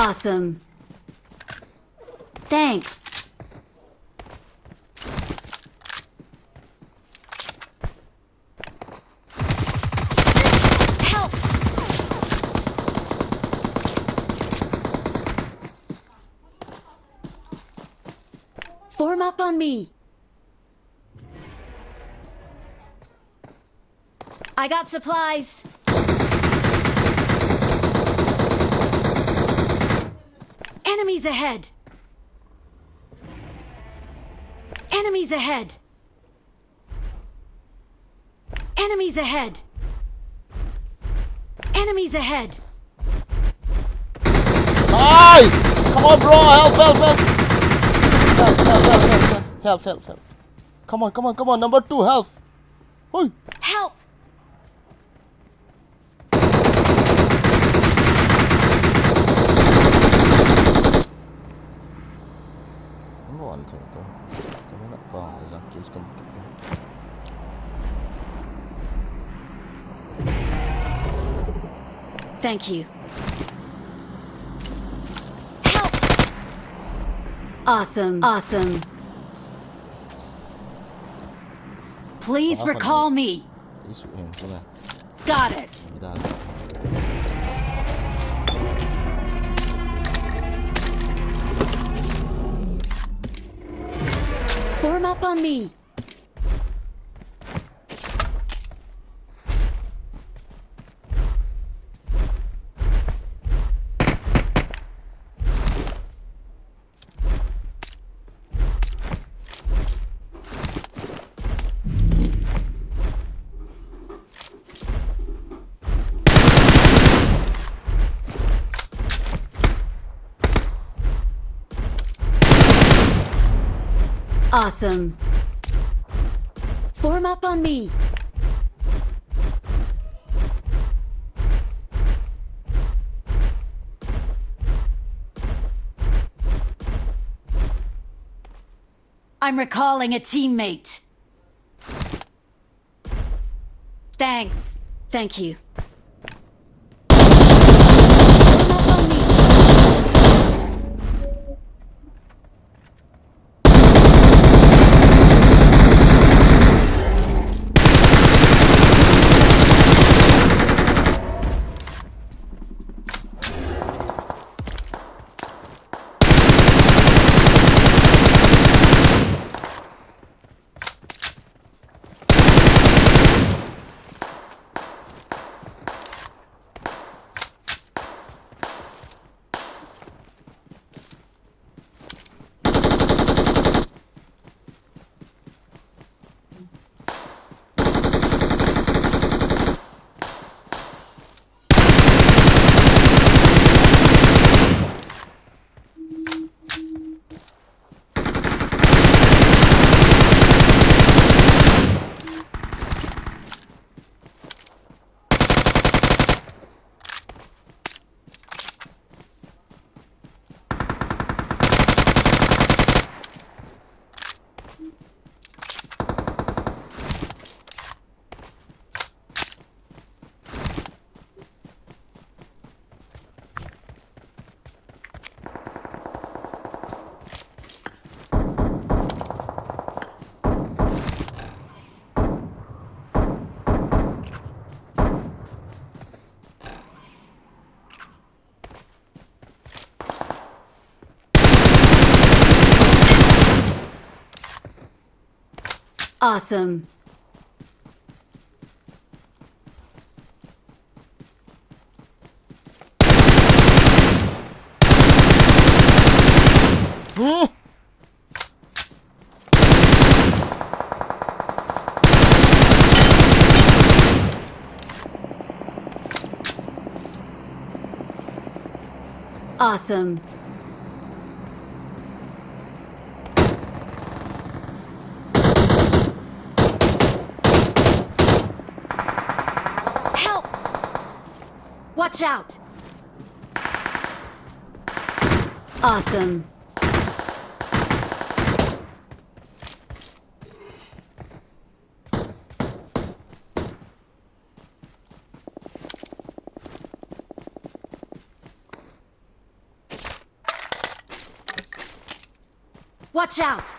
Awesome. Thanks. Help! Form up on me. I got supplies. Enemies ahead. Enemies ahead. Enemies ahead. Enemies ahead. Nice! Come on, bro! Help, help, help! Help, help, help, help, help, help, help, help. Come on, come on, come on, number two, help! Hui! Help! Number one thing to. Kami na pa, isa kills kami. Thank you. Help! Awesome, awesome. Please recall me. Got it. Form up on me. Awesome. Form up on me. I'm recalling a teammate. Thanks. Thank you. Awesome. Hmm? Awesome. Help! Watch out! Awesome. Watch out!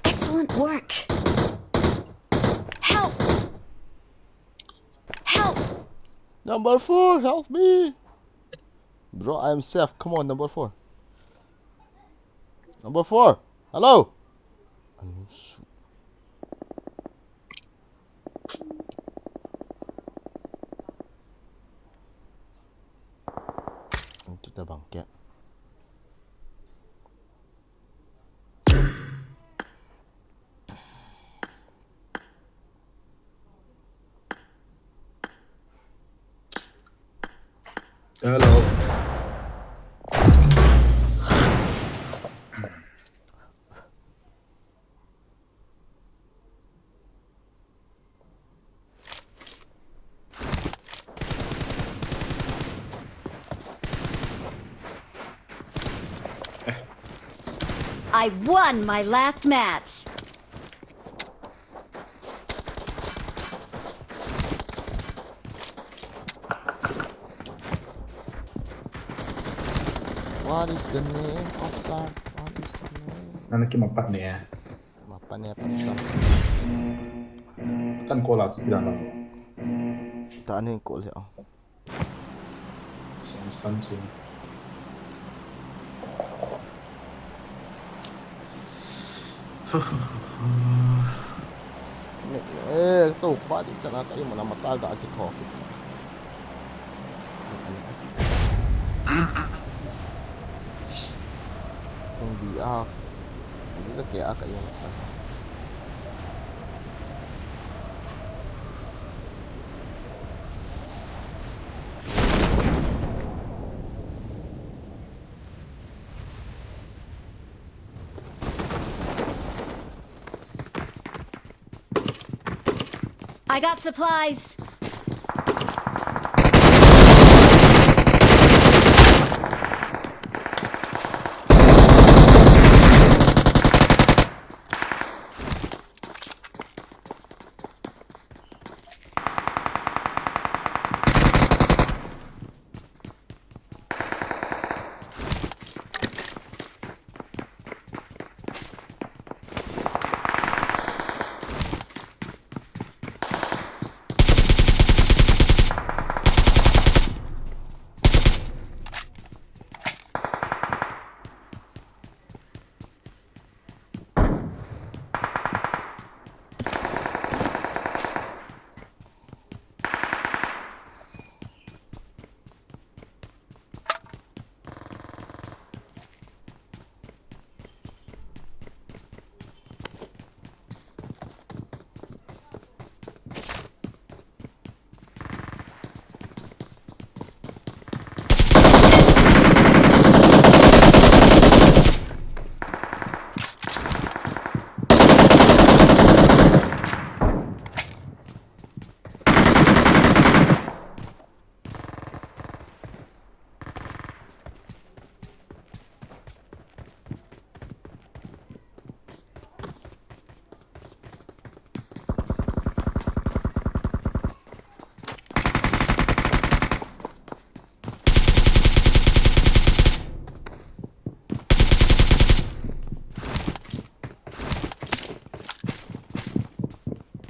Excellent work. Help! Help! Number four, help me! Bro, I am safe. Come on, number four. Number four, hello! Tabang kya? Hello. I won my last match. What is the name of that? What is the name? Nana ki mapat ne. Mapat ne pasal. Kan call out sih dah. Tak ni call ya. San sun. Eh, tu kuat di sana kayu mana mata ga kita. Kung di ah, kung di lagi ah kayu mata. I got supplies.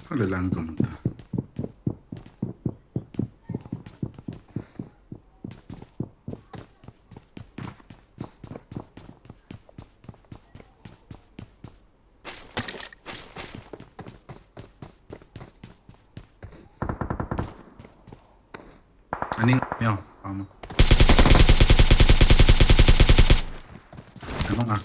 Kale lang kamu ta. Aning, meo, pama. Ano nga?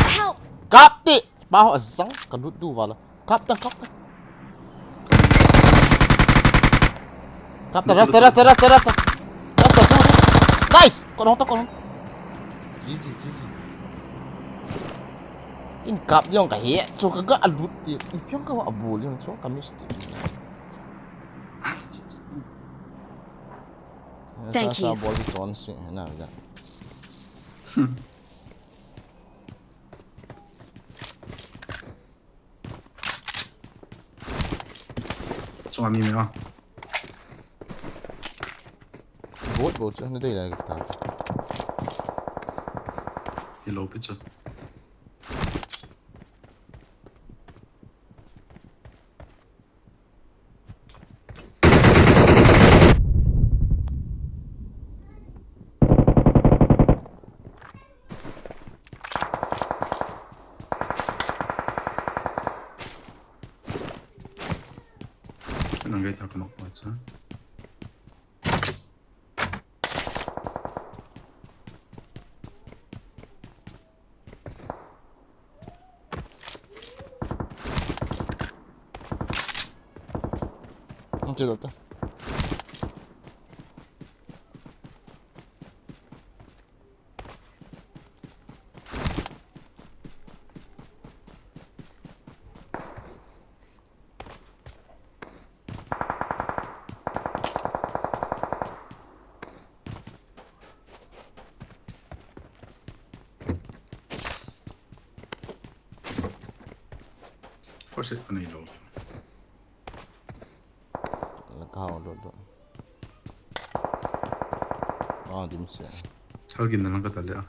Help! Kap ti! Baho azang, ka lut du vala. Kap ta, kap ta. Kap ta, rasta, rasta, rasta, rasta. Rasta, tu. Nice! Kon hong ta, kon hong. G G, G G. In kap diong ka he, so ka ga alut ti. In piong ka wa abul diong, so ka miss ti. Thank you. Bol di ton si, na ya. Chunga mi mi a. Bot bot chu na dei la ka ta. Hello, picture. Nang gai ta ka nok pa cha. Ang tira ta. Forse pa nei lo. La ka ho do do. Ah, dim se. Hal gin na lang ka ta le a.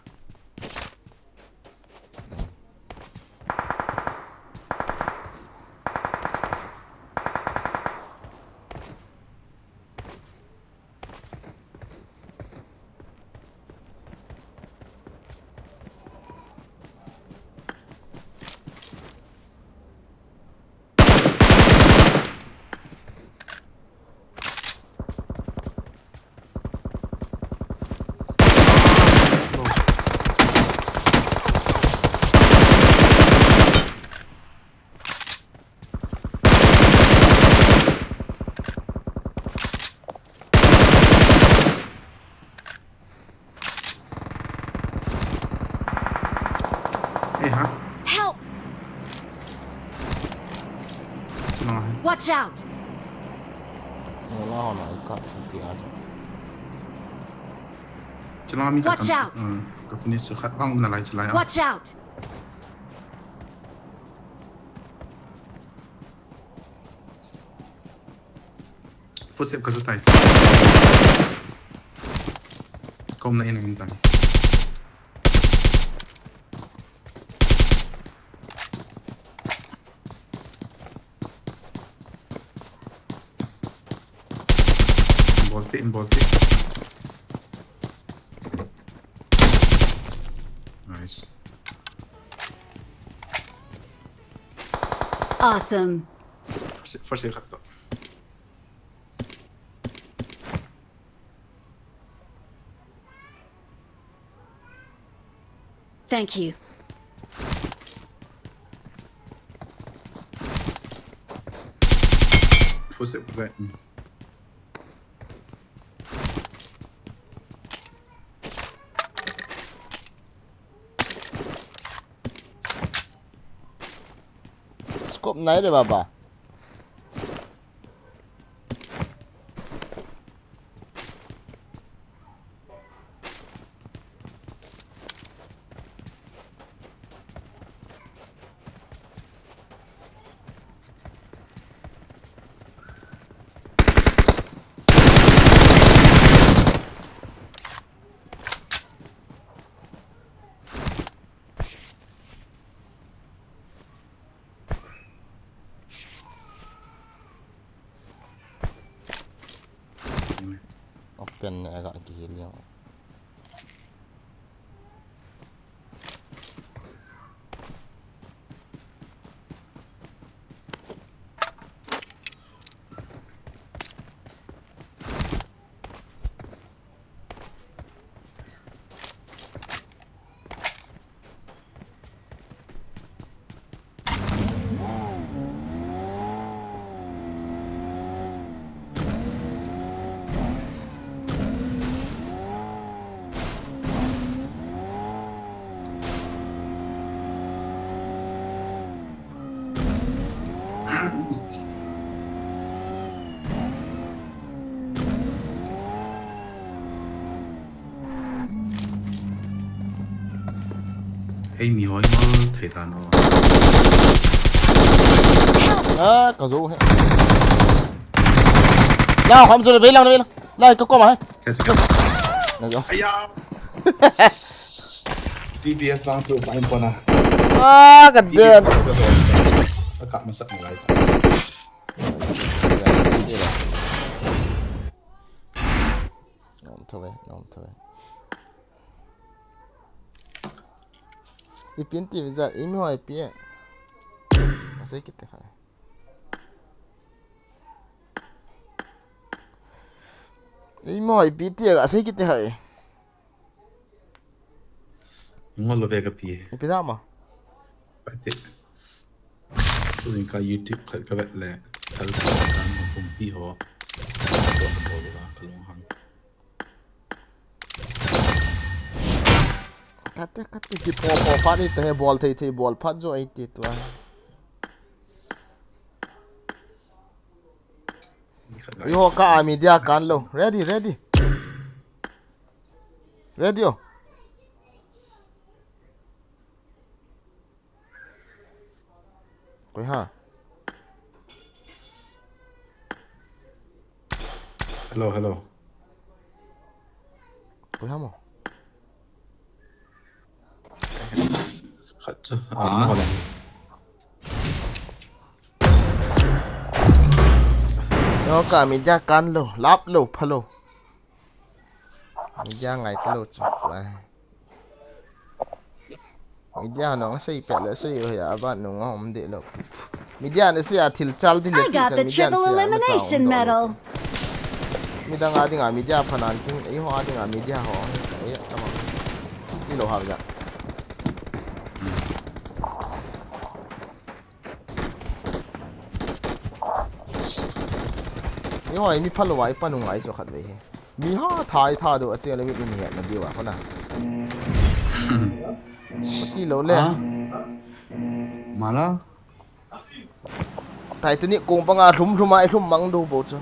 Eh, ha? Help! Chunga ha. Watch out! Wala ho na ka ti a. Chunga mi ka Watch kan, out! Uh, ka finish khat vang um na lai chalai a. Watch out! Footstep ka sa tai. Kom na in in tan. Bolti, bolti. Nice. Awesome. First, first aid khat to. Thank you. Footstep ka sa. Scope nai de baba. Open ne ga kihil jong. Ei, mi hoi ma, thei ta no. Ah, ka zo he. Lao, ham zo le, vei lang, vei lang. Lai, ka koma he. Kya, kya? Na zo. Aya. P P S vang chu pa in pona. Ah, ka den. Ka kap masak na lai. Nom thove, nom thove. Ipi ti vei jat, imi hoi pi e. Asei kit te khai. Imi hoi pi ti, asei kit te khai. Ngol lo ve ka ti. Ipi da ma? Pati. Tuin ka YouTube khat ka vet le. Thal ka vet dan ma pumpi ho. Ka bol ka bol ka long hang. Kate, kate, ki pho pho phat ni te he bol thei thei bol phat jo ai ti tua. Iho ka a media kan lo. Ready, ready. Ready o. Koi ha? Hello, hello. Koi ha mo? Khat chu, ah, ah, mo le. Yo, ka media kan lo, lap lo, pha lo. Media ngai ta lo chu. Media nong sei pet le sei o ya, aban nong om de lo. Media na sei a thil chal di le. I got the triple elimination medal. Midang a dinga media phanan ting, eiho a dinga media ho. Ei, tama. Ti lo ha ja. Eiho, mi pha lo ai pa nung ai so khat ve he. Mi ha thai tha do ate le mi in he na diu a kona. Ti lo le. Ah. Mala. Titanic kong panga lhum lhum a i lhum mang do bo chu.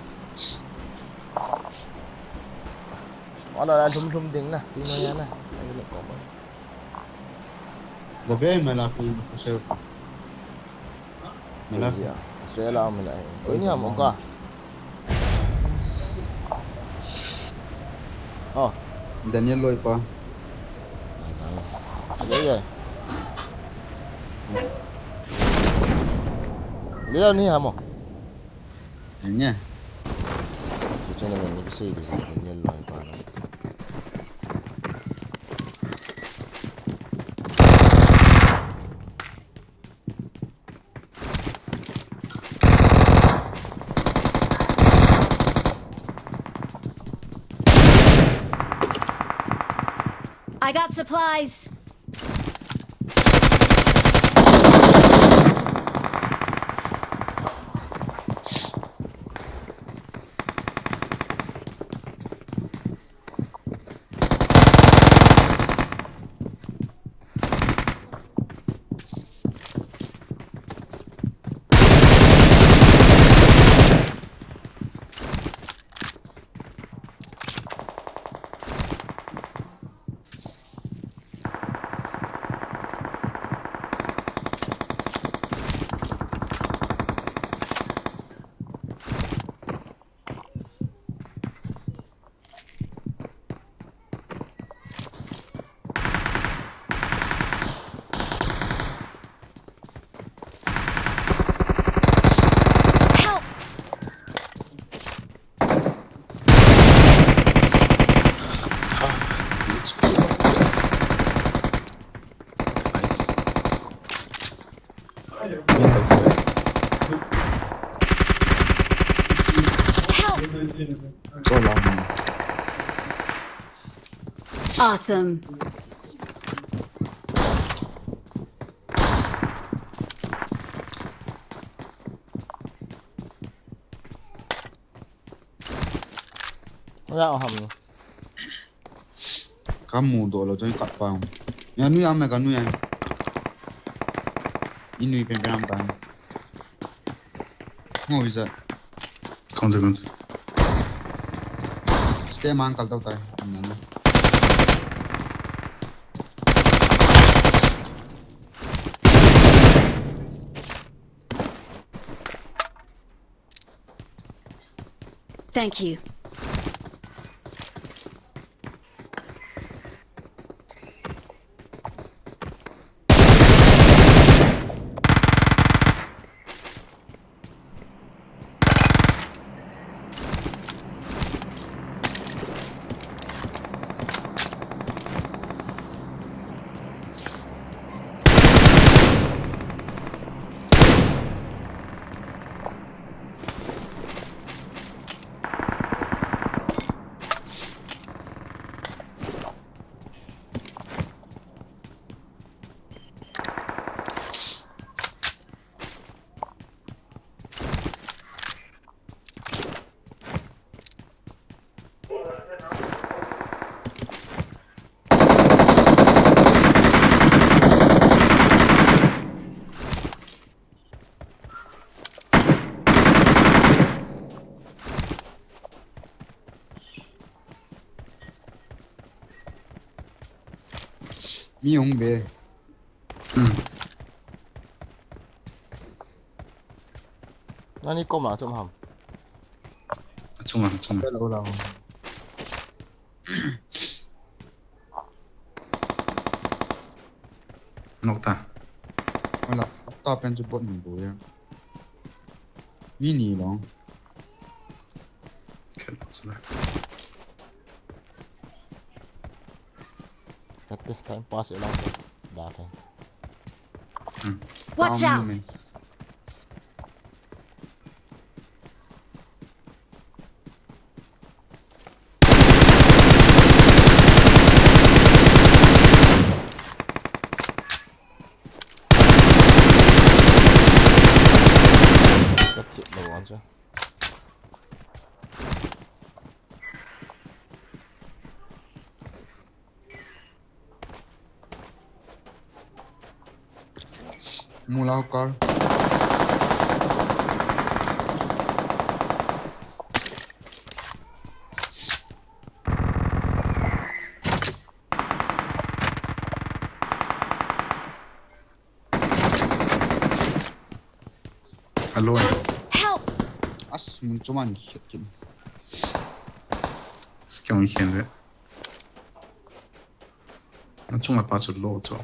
Wala la lhum lhum ding na, ti no ya na. Titanic kong panga. Da be me la ku ku se. Me la. Ya, Australia me la. Oi ni amo ka. Oh. Daniel loi pa. Ye, ye. Leo ni hamo. Anya. Kichana men ni kasi di Daniel loi pa na. I got supplies. Help! Help! Awesome. Wala ham ni. Kamu do lo joi kat pa. Ya nui am ka nui ai. Inui pen pen am ta. Ngo visa. Kong se, kong se. Ste mang kal tau tai. Nana. Thank you. Mi hung be. Hmm. Nani koma chom ham? Achunga, achunga. Hello, hello. Nok ta. Wala, ta pen chu bot ni bo ya. Mi ni long. Khat nok sala. Kate, time pass e lang. Da khe. Hmm. Watch out! Down me. Ka chip lo wan cha. Mu lau kar. Alo. Help! As, mun chuman khet kin. Skill khen ve. Achunga pa chu lo chu.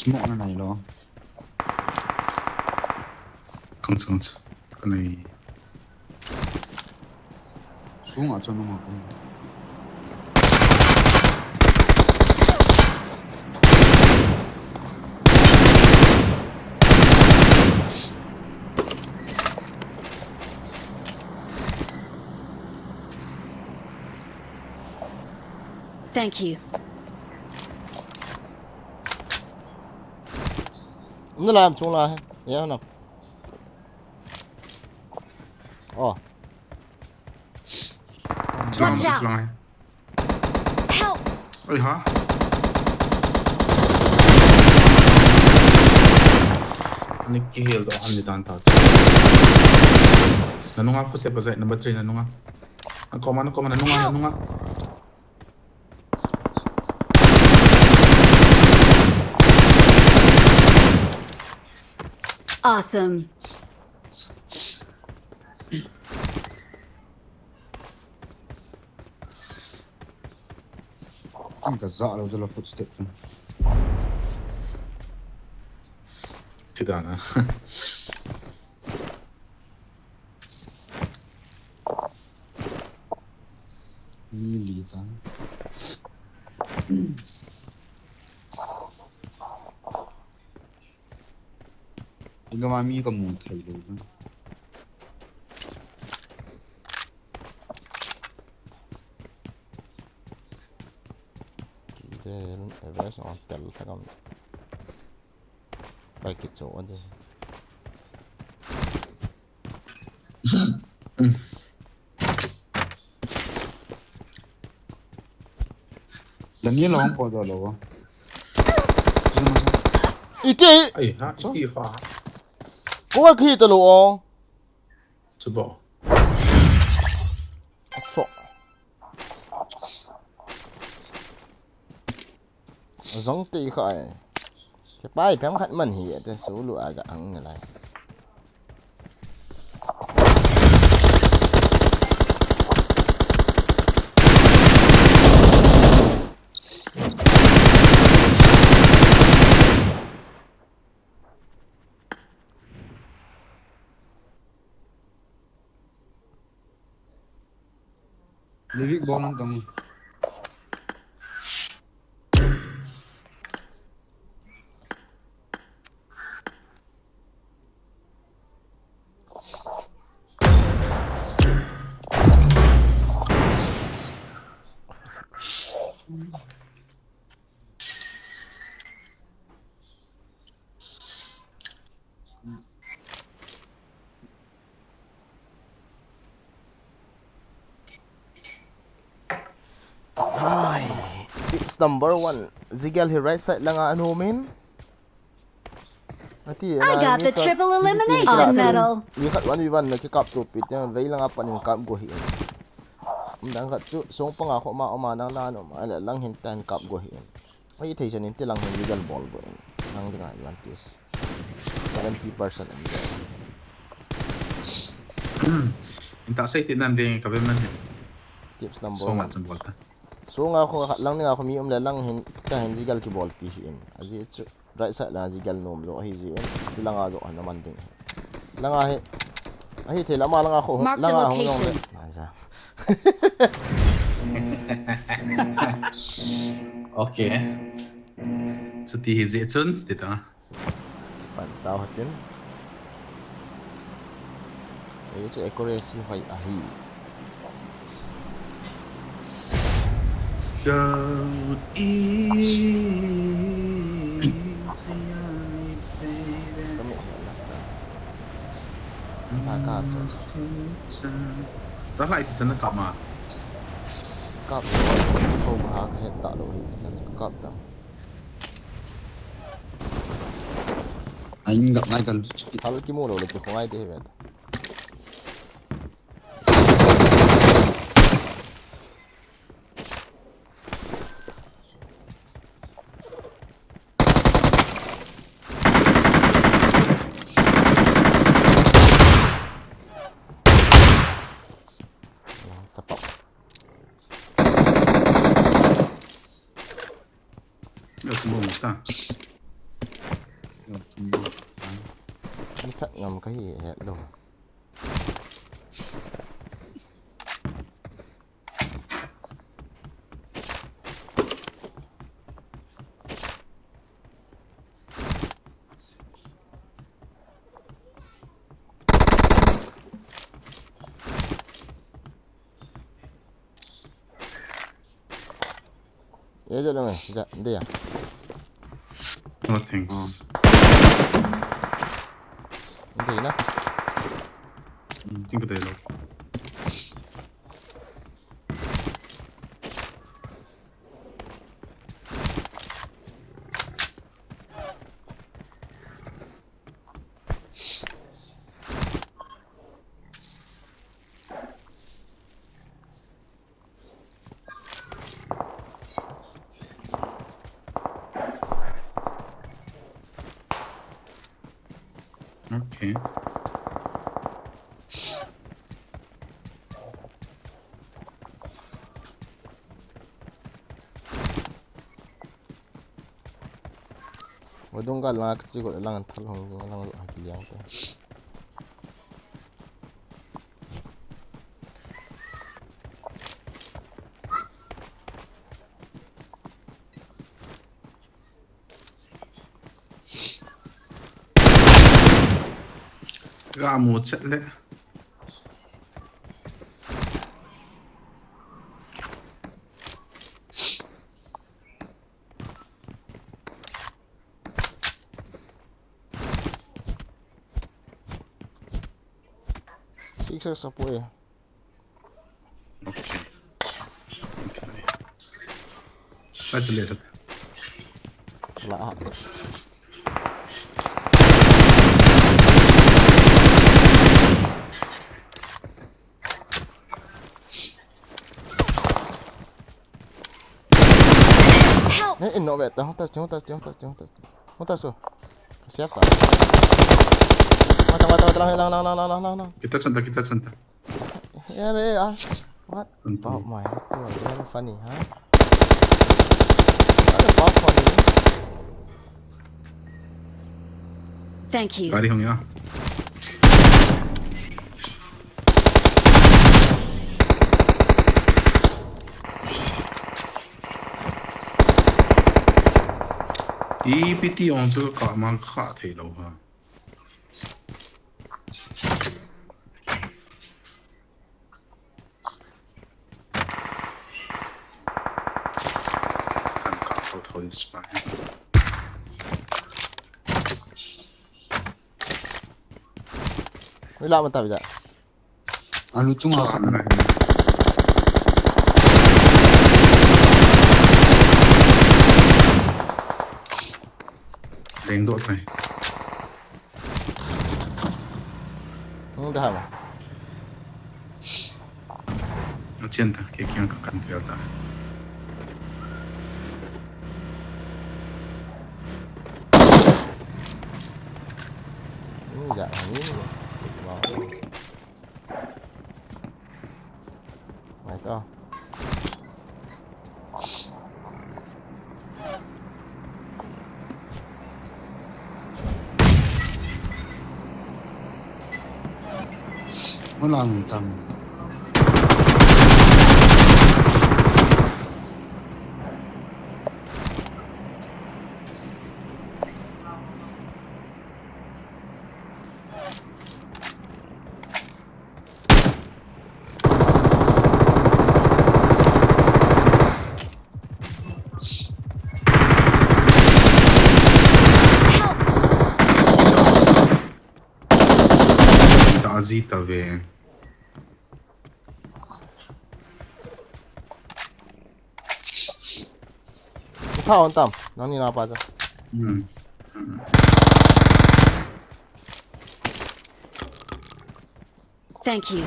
Smoke na nai lo. Kang chung chu. Ka nai. Sunga chu numa kung. Thank you. Umna lam chung la he. Ya na. Oh. Watch out! Help! Oi ha. Ani kihil doh han ni dan ta. Na nunga fu se bazai number three na nunga. Na koma, na koma, na nunga, na nunga. Awesome. Ang ka za lo jalo footstep tu. Ti da na. Ni li ta. Inga ma mi ka mu thei lo na. Ki de, ever so tel thakam. Pai kicho ade. Daniel hong po do lo. Iti. Ai ha, iti ha. Ko ka khi ta lo o. Chubo. So. Zong te kha ai. Te pai pem khat man hi te su lu a ga ang ne lai. Livik bol an tong. Ai, tips number one. Zigel hi right side langa anom in. Ati, I got the triple elimination medal. Mi khat one v one na kikap to pi te, vei langa pan in kap go hi. Um, dang khat chu, song panga kho ma, oma nang la nom, ai la lang hin tan kap go hi. Ai thei chan in ti lang hin legal bol go in. Nang dinga advantage. Seventy percent in. In ta sei ti nan ding ka be man. Tips number one. Song a chan bol ta. Song a kho lang dinga kho mi um le lang hin ta hin legal ki bol pi hi in. Aji chu. Right side la zigel nom jo hi ji en. Ti langa jo na man ding. Langa hi. Ahi thei lama langa kho. Mark the langa hung jong le. Location. Aja. Okay. Chuti hi ji chun, ti ta. Pan tau hatin. Ei chu accuracy hoi ahi. Don't easy on me, baby. Kami na na. Taka so. Ta lai ti sana kap ma. Kap to. Tho ba ha ka het ta lo hi ti sana kap ta. Ai, ngap nai ka lu chu ki. Thal kimu lou le kikhongai te hi ve. Chapau. Lo tum bom ta. Lo tum bom ta. An that ngam ka hi het lo. Ye, ja, ja, ja. Oh, thanks. Hindi na. Hmm, hindi ko tayo. Okay. Vadung ka lang ka chi ko lang thal hong lang lo ha ki liang te. Ga mu chet le. Six six apo e. Okay. Okay. Let's let it. La. Help! Eh, No, wait, hung ta, hung ta, hung ta, hung ta, hung ta, hung ta, so. Siap ta. Mata, mata, mata, lang, lang, lang. Kita chan ta, kita chan ta. Yare, ah. What? Thank you. Oh my God, very funny, huh? What about funny? Thank you. Gari hung ya. Ipi ti ong chu ka mang kha thei lou ha. Kan ka tho tho in spy. Ui la mata bija. Alu chunga khat na. Leng doh tai. Hung da hama. Achen ta, ke kiang ka kan tel ta. Hung da, hung da. Ngai ta. Hung lang tam. Help! Tazi ta ve. Tha on tam, nang ni na pa cha. Hmm. Thank you.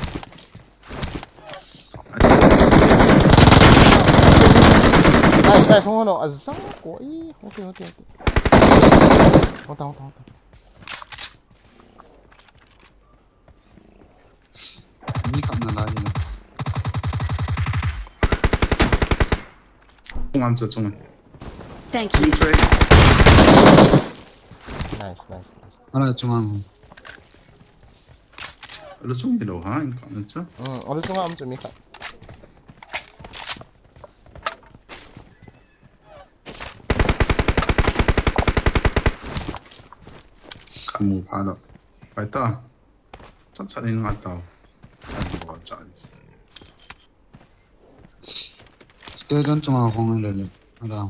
Nice, nice, hung hon o, aza ko, i, okay, okay, okay. Hung ta, hung ta, hung ta. Mi kap na lai na. Chungam chu chungam. Thank you. Nice, nice, nice. Ala chungam. Alu chung ni lou ha, in kap na cha. Hmm, alu chung am chu mi kap. Kamu pha lou. Pai ta. Chap chat in nga tao. Kan bo cha is. Skeleton chunga khong le le. Ada.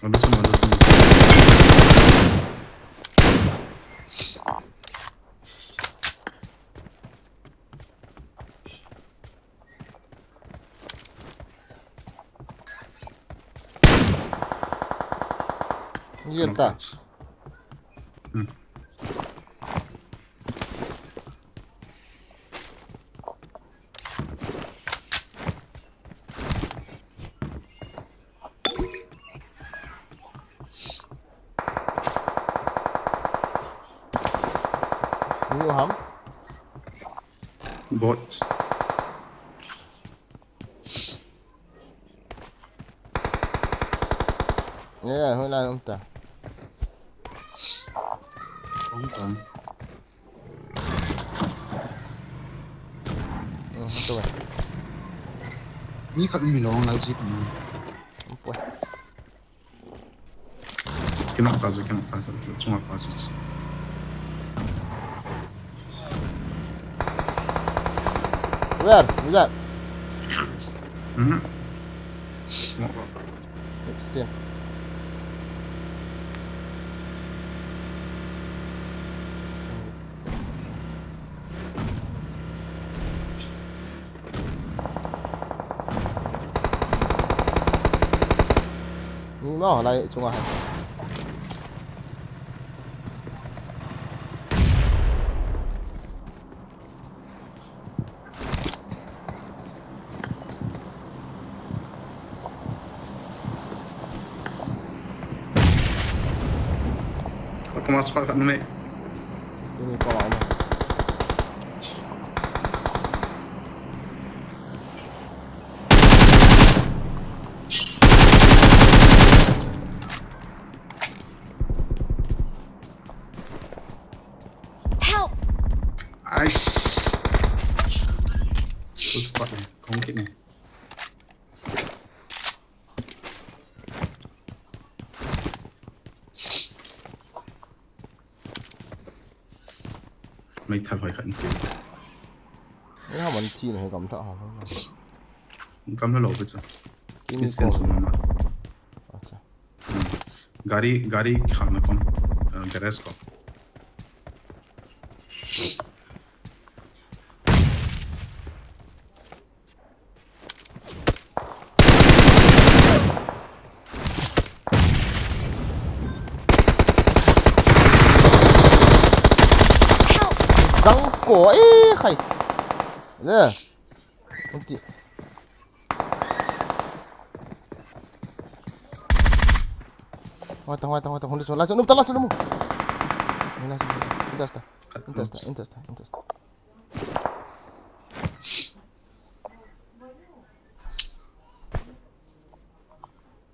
Alu chung, alu chung. Yel ta. Hmm. Ni ham? Bot. Ya, ya, hoi lai um ta. Um ta. Hmm, tu. Ni khat mi long lai chi tu. Um, poi. Kinok ta chu, kinok ta chu, chunga pa chu. Where? Where? Mhm. Smoke. Sixteen. Ni ma lai chunga hai. Koma squad khat numei. Ini koma na. Help! Ais. Full squad ni, kong kit ni. Mei thal hoi khat in pi. Ni ha man chi na he gam tha ha. Gam la lo pe cha. Kini kisen ko. Suma ma. Acha. Hmm. Gari, gari khang na kon. Uh, garage ko. Zang ko, eh, khai. Le. Nanti. Wata, wata, wata, hunde so. Lacho, nupta, lacho, lumu. Lacho, interest. Interest, interest, interest.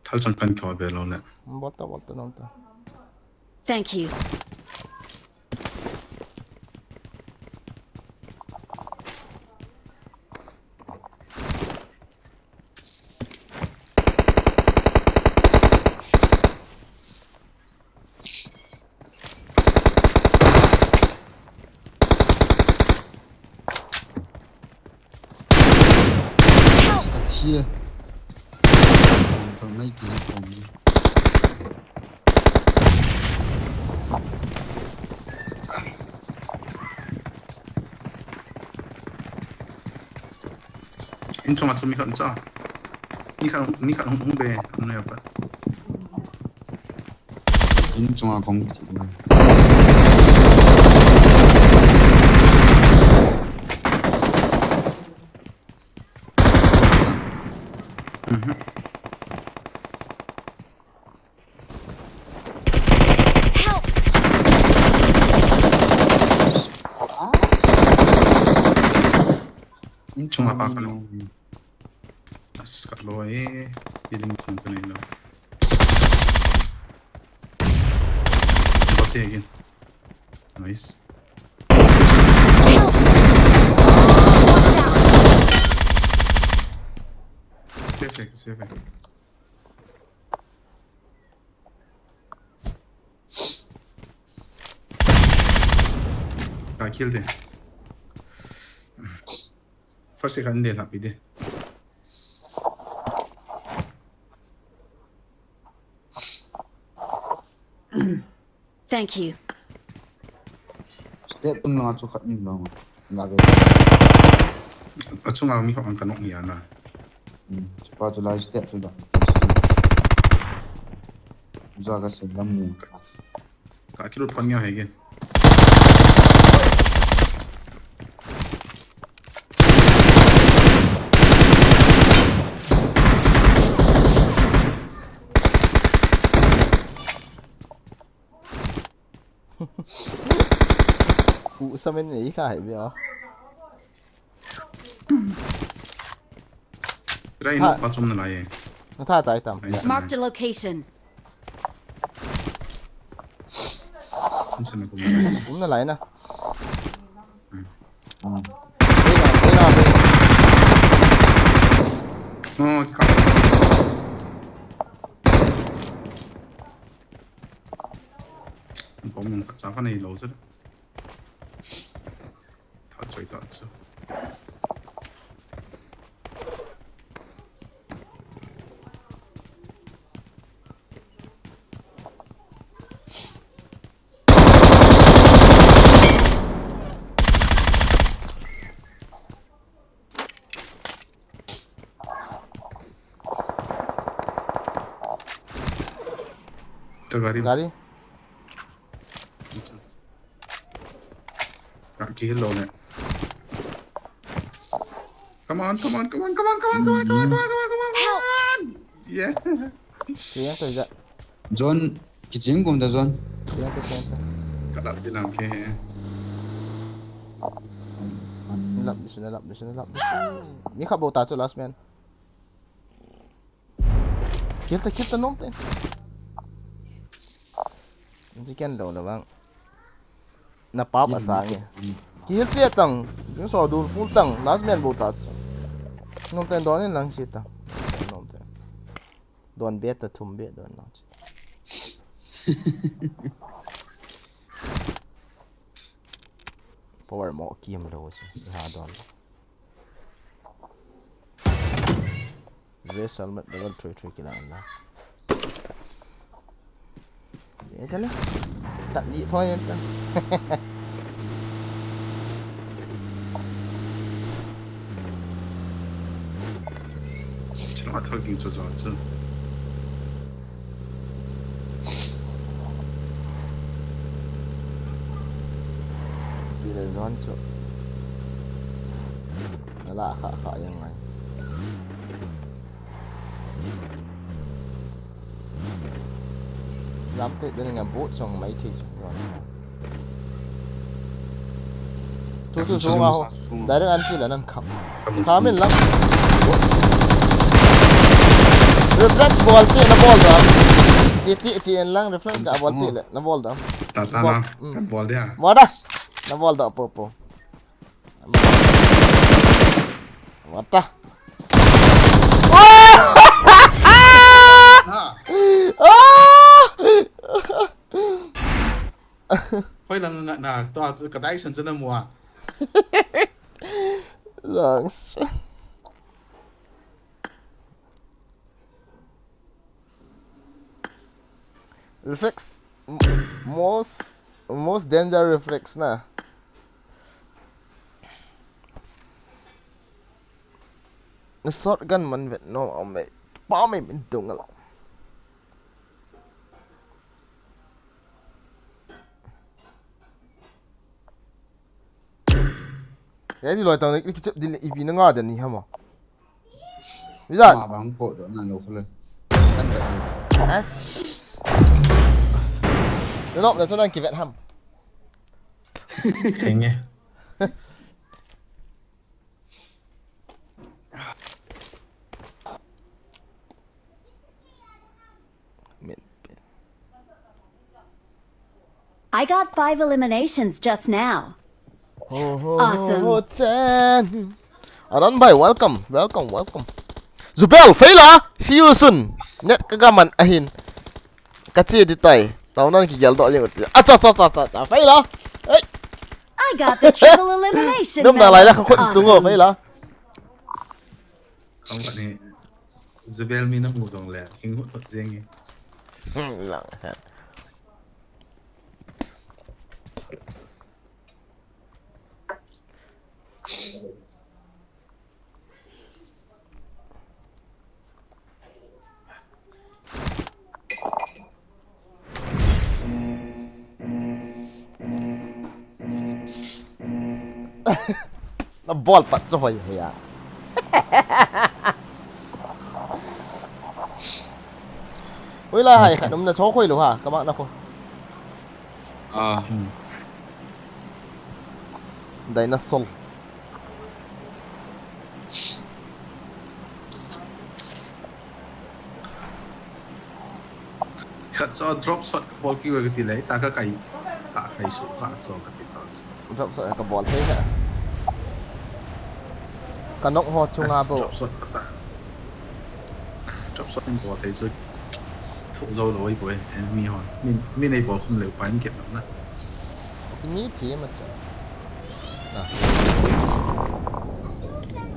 Thal chang pan kho be lo le. Bolta, bolta, bolta. Thank you. Achia. Tong ngai kini kong. In chunga chu mi khat cha. Mi khat, mi khat hung, hung be, hung ne pa. In chunga kong chi. Mhm. Help! In chunga pa kano. As ka lo e, healing chung ka nei lo. Bate again. Nice. Safe, safe, safe. Ka kill de. First second de la pi de. Thank you. Step tung langa chu khat ni langa. Nga ve. Achunga mi ho ang kanok ni ana. Hmm. Chupa chu lai step chu da. Jaga se lam mu. Ka kilut pan nia he gen. U samen nei ka hai bia. Try ha. Nok pa chom na lai e. Na tha chai tam. Ai, sa Marked a location. Insan na ko. Um na lai na. Hmm. Hmm. Tira, tira, tira. Oh, ka. Bom nung ka cha ka nei lo sa. Tha choi ta chu. Ka gari. Gari. Ka kill lo ne. Come on, come on, come on. Help! Yeah. Kicheng ta ja. Zone, kicheng gum da zone. Kian te, kian te. Kalap din lang ke he. Nalap disu, nalap disu, nalap disu. Mi khat bou ta chu last man. Kill ta, kill ta nom te. Ji ken lo lo bang. Na pa pa sang e. Kill pe tang. Jing so dul full tang. Last man bou ta chu. Nom te don in lang chi ta. Nom te. Don be ta thum be don lang chi. Power mo kim lo chu. Ha don. Vessel mat level three three kila na. Ita le. Tat di thoi ita. Chama thoi king cho cho cho. Bila don cho. Nala kha kha yang ngai. Lam te den nga boat song mai thi chu. Chu chu chu nga ho. Direct an chi la nan kham. Kham in lang. Reflex bol te na bol da. Chi ti chi en lang reflex ka bol te le na bol da. Ta ta na. Bol dia. Bol da. Na bol da po po. What the? Hoi lang nga na to ka dai san sana mua. Thanks. Reflex. Most most danger reflex na. Shotgun man vet no ame. Pa me min tung ala. Ready loi tang ni kichep din ipi na nga den ni hama. Bizan. Ma bang po do na lo khule. As. Lo na so nan kivet ham. Henge. I got five eliminations just now. Ho, ho, ho, ho, Chen. Aran bhai, welcome, welcome, welcome. Zubel, Faila, see you soon. Net ka gaman ahin. Ka che di tai. Tao nan ki gel do jing uti. Acha, cha, cha, cha, cha. Faila. Hey. I got the triple elimination. Nom na lai la khut tungo, Faila. Kong ni Zubel mi na mu jong le. King hut hut jing. Hmm, lang ha. Na bol pat chu hoi hoi a. Ui la hai khat um na cho khoi lo ha, ka mak na kho. Ah. Dinosaur. Khat cho drop shot ka bol kiu ka ti le, ta ka kai, ka kai su ka cho ka ti ta. Drop shot ka bol thei ha. Ka nok ho chunga bo. Drop shot ka ta. Drop shot in bol thei chu. Thu zo lo ai bo e, enemy ho. Min, min ei bol khum le upa in kep na. Ti mi thi ma cha. Ah.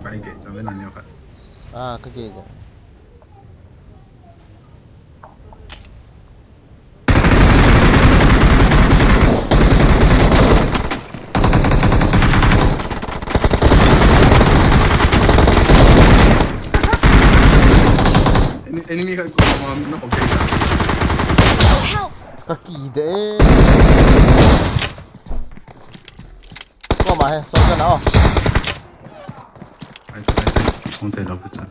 Pai ke cha ve na nyo khat. Ah, ka ke ja. Ene-, enemy ka ko ma na ko ke. Help! Ka ki de. Ko ma he, so ka na o. Ai, ai, ai. Kong te lo ka cha.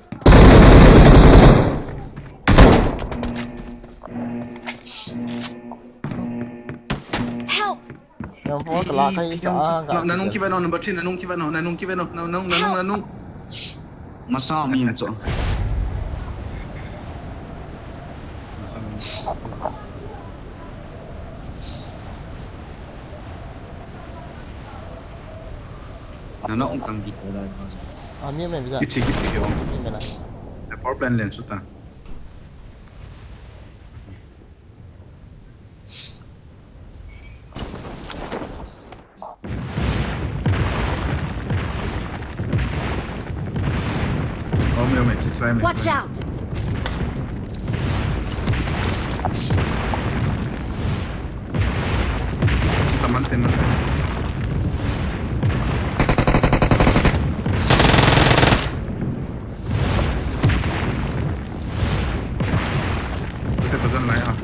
Yang po kala kai sa ang ka. Na nung kiba no, number three, na nung kiba no, na nung kiba no, na nung, na nung, na nung. Masa mi yang cho. Masa mi. Na nung kang di ko da. Ah, mi me bisa. Kichi kichi yo. Mi me na. Na power plant len suta. Om, om, om, om, om. Watch out! Teman, teman. Kasi pa dyan na yan.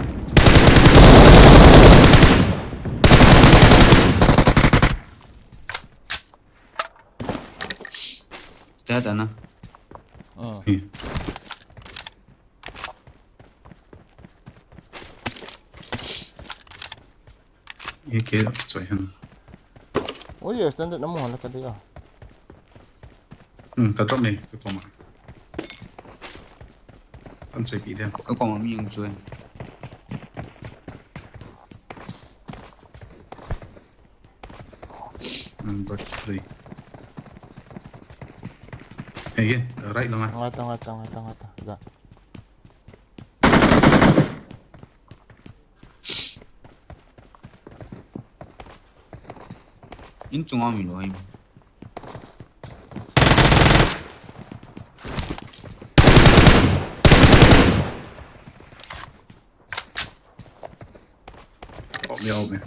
Kaya ta na. Hmm. Hmm. Ye ke choi han. Oi, standard namu hala ka de ya. Hmm, ta drop ni, ka koma. Kan choi pi de. Ka koma mi yung choi. Number three. Hey, yeah, right lang ah. Ngai ta, ngai ta, ngai ta, ngai ta. Ya. In chunga mi lo ai. Op me, op me.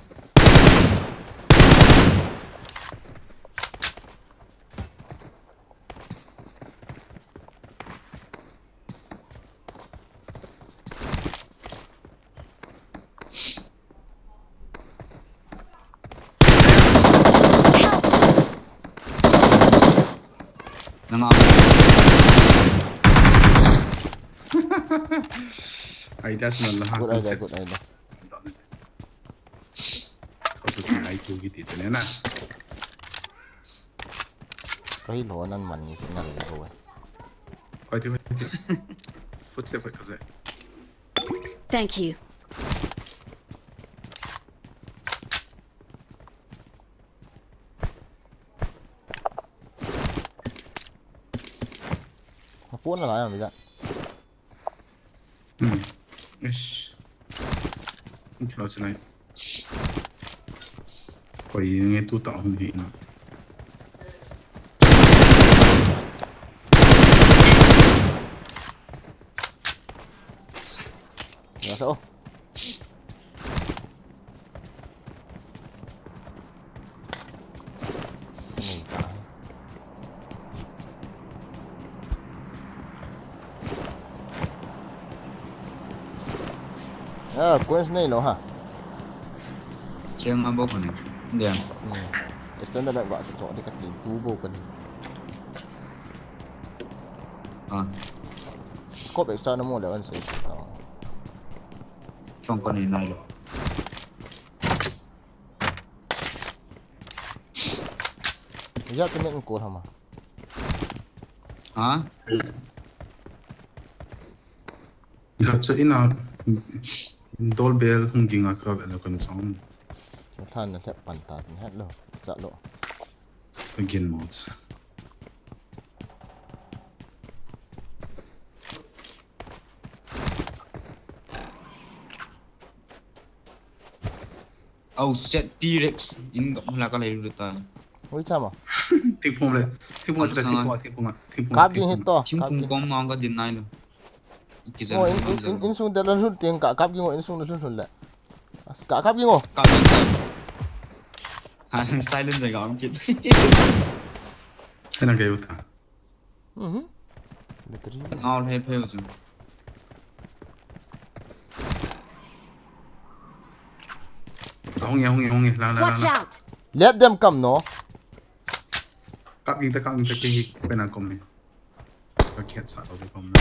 Nang am. Ai, that's not good idea, good idea. Kasi nga ay tugit ito na na. Kahi lo nan man ni signal ni ko eh. Koi ti, koi ti. Footstep koi kasi. Thank you. Apo na la yan, bisa. Hmm. Ish. Ang close na yun. Koi yung ito taong di na. Nasa, oh. Ah, quest nei lou ha. Cheng a bou kone. Dia. Hmm. Standard va ka chon de kati tu bou kone. Ah. Scope extra namu le an sei. Chong kone nai lou. Ya tu men ko hama. Ha? Gacha ina doorbell hung ging a ka vela kan song. Than na thep pan ta tin het lo. Cha lo. Again mods. Au, set T-Rex in gam la ka lei lu ta. Oi, chama. Thingphung le. Thingphung le, thingphung, thingphung, thingphung. Kap ging hit to. Thingphung kong ngang ka din nai lo. Ki jam. Oh, in, in, in, insung de la lhun ting ka, kap ging o, insung de lhun lhun le. As ka, kap ging o. Kap ging. Ha, silent de ga am kit. Hena ga yuta. Mhm. Battery. Ngau le pheu chu. Hung e, hung e, hung e. La, la, la, la. Watch out! Let them come, no? Kap ni ta, kap ni ta, ki hi, pena kom ni. Ka khet sa ko kom ni.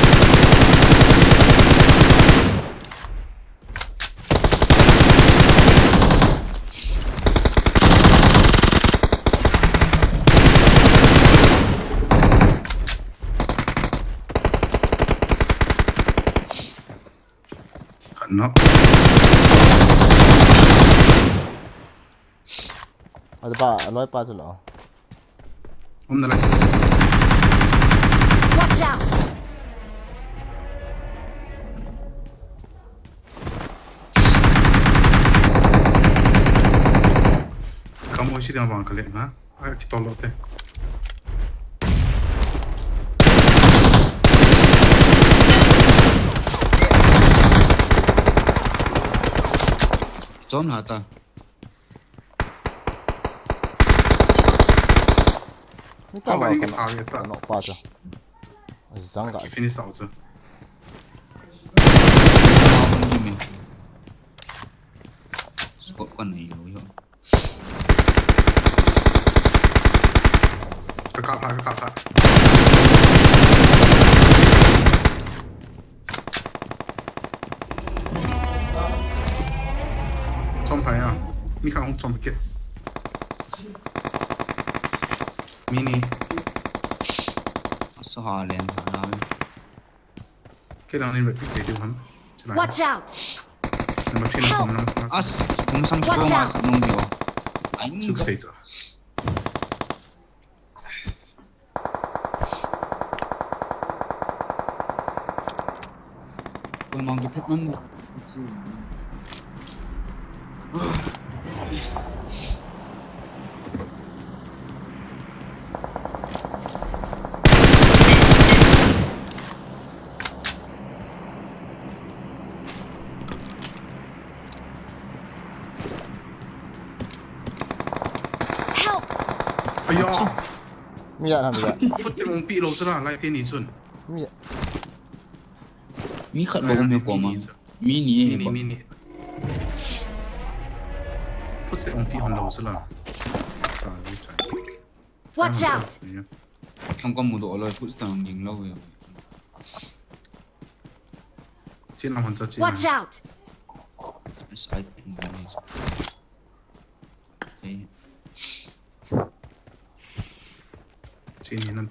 No. Ada pa, aloi pa tu lo. Umna lai. Watch out! Kamu isi dia bang kali na. Ai, kita lo te. Chom na ta. Ni ta. Awa, wa ni ka ta. Nok pa chu. Zang ka. Finish out chu. Scope kon nei lo yo. Ka kap pha, ka kap pha. Chom thei a. Mi khat hung chom kit. Mi ni. Sa ha len ha na. Kei lang nin vet kei diu ham. Watch out! Number three na kom lang. As, kum sang so ma nung diu. Ai, suk sei cha. Koi mang ki thak man. Help! Aya. Mi ya na mi ya. Fut te mong pi lo sala lai te ni chun. Mi ya. Mi khat lo mi ko ma. Mi ni, mi ni, mi ni. Fut se ong pi hon lo sala. Cha, cha. Watch out! Thang kom mu do lo fut se ong ding lo ya. Chin ong hon cha chin. Watch out! Sai.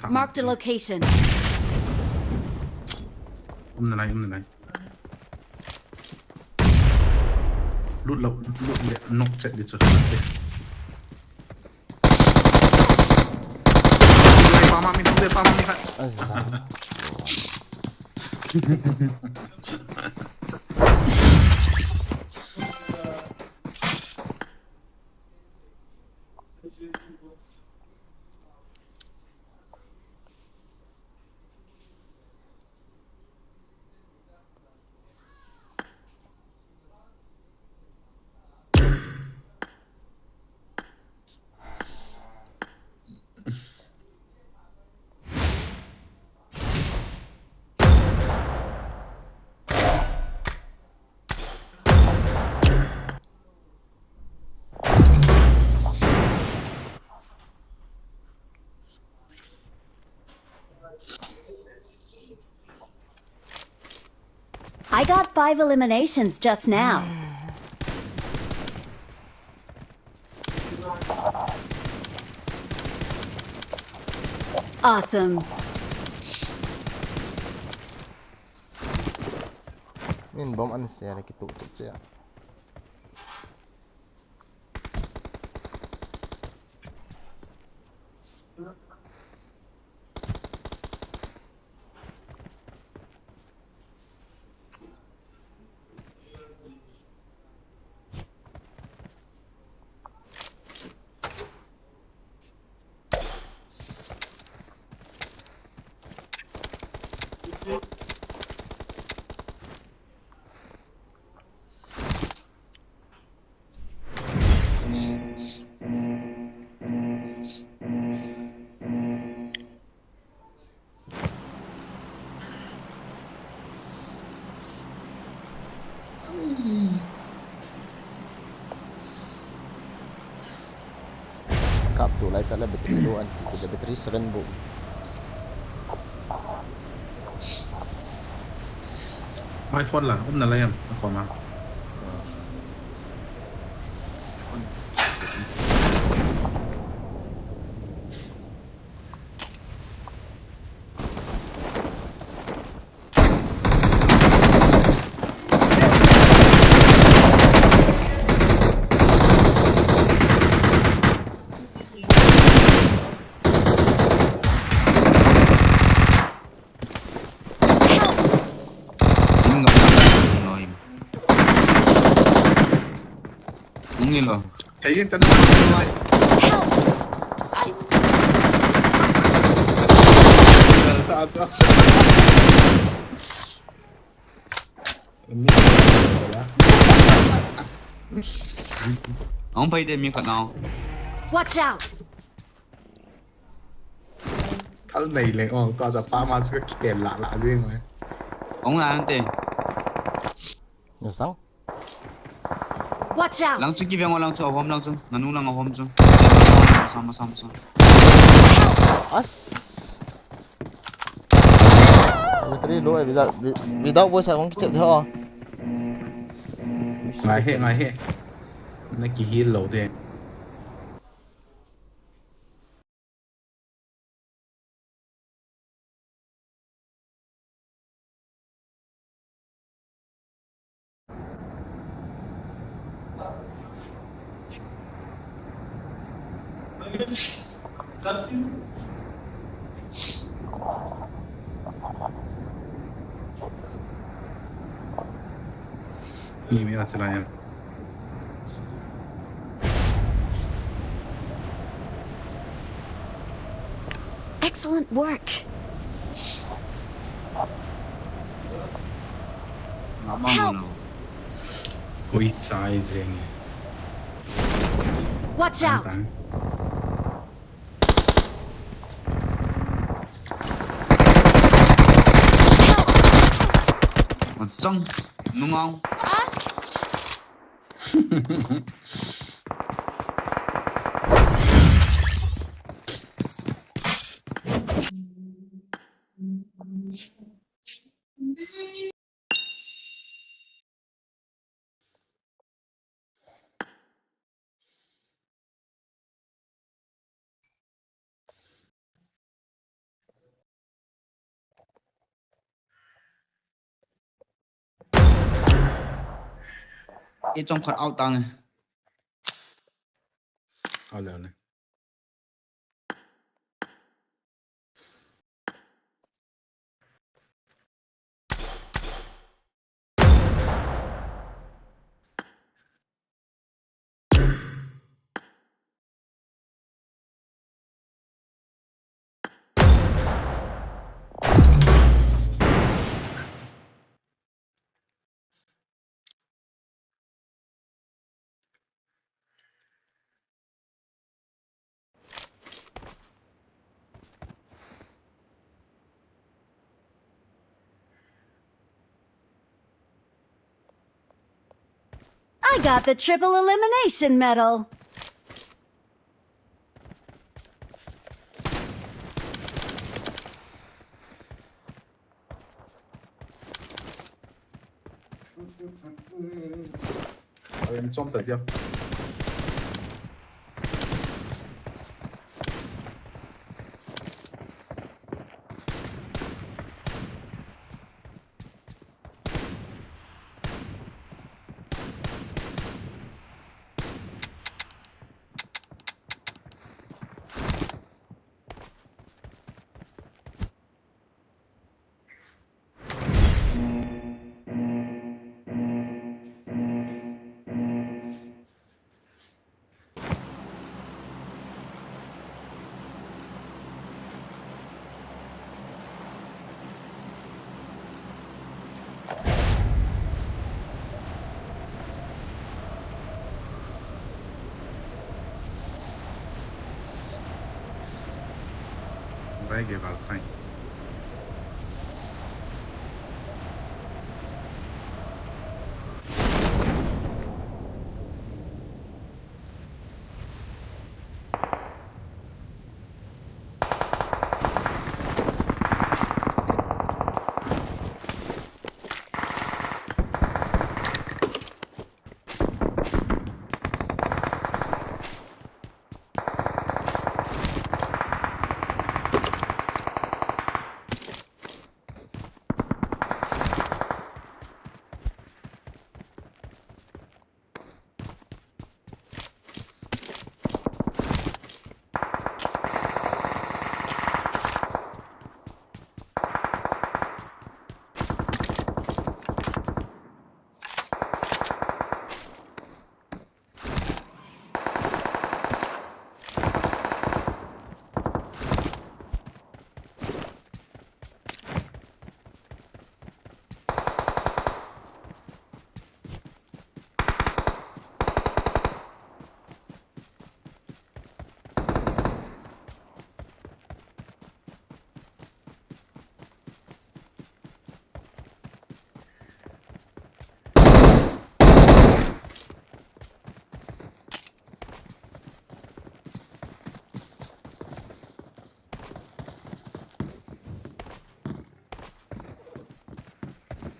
Marked a location. Um na lai, um na lai. Lut lo, lut le, nok chet di chu. Pama mi, pama mi khat. Azan. I got five eliminations just now. Awesome. Min bomb an se la kitu chep chep. Kap tu lai tala battery low anti kile battery seven bu. Mai phone la, um na la yam, a koma. Ni lo. Hei, tan. Ai. Sa, sa. Ni. Hung pai de mi khat nau. Watch out! Thal nei leng ong, tua cha pa ma chu ka kitel lah lah jing mai. Ong la ante. Ni sang. Watch out! Lang chu kiveng o, lang chu ahom, lang chu. Nanu lang ahom chu. Masang, masang, masang. As. Battery low e, without, wi-, without voice a kong kichep de ho. Ngai he, ngai he. Na ki heal lo de. Ni mi a chala ya. Excellent work. Help! Koi chai jeng. Watch out! Tang, tang. Chang, nungau. Ei chomkhat out tange. Out le, out le. I got the triple elimination medal. Oi, an chom ta dia. Vai ke val fine.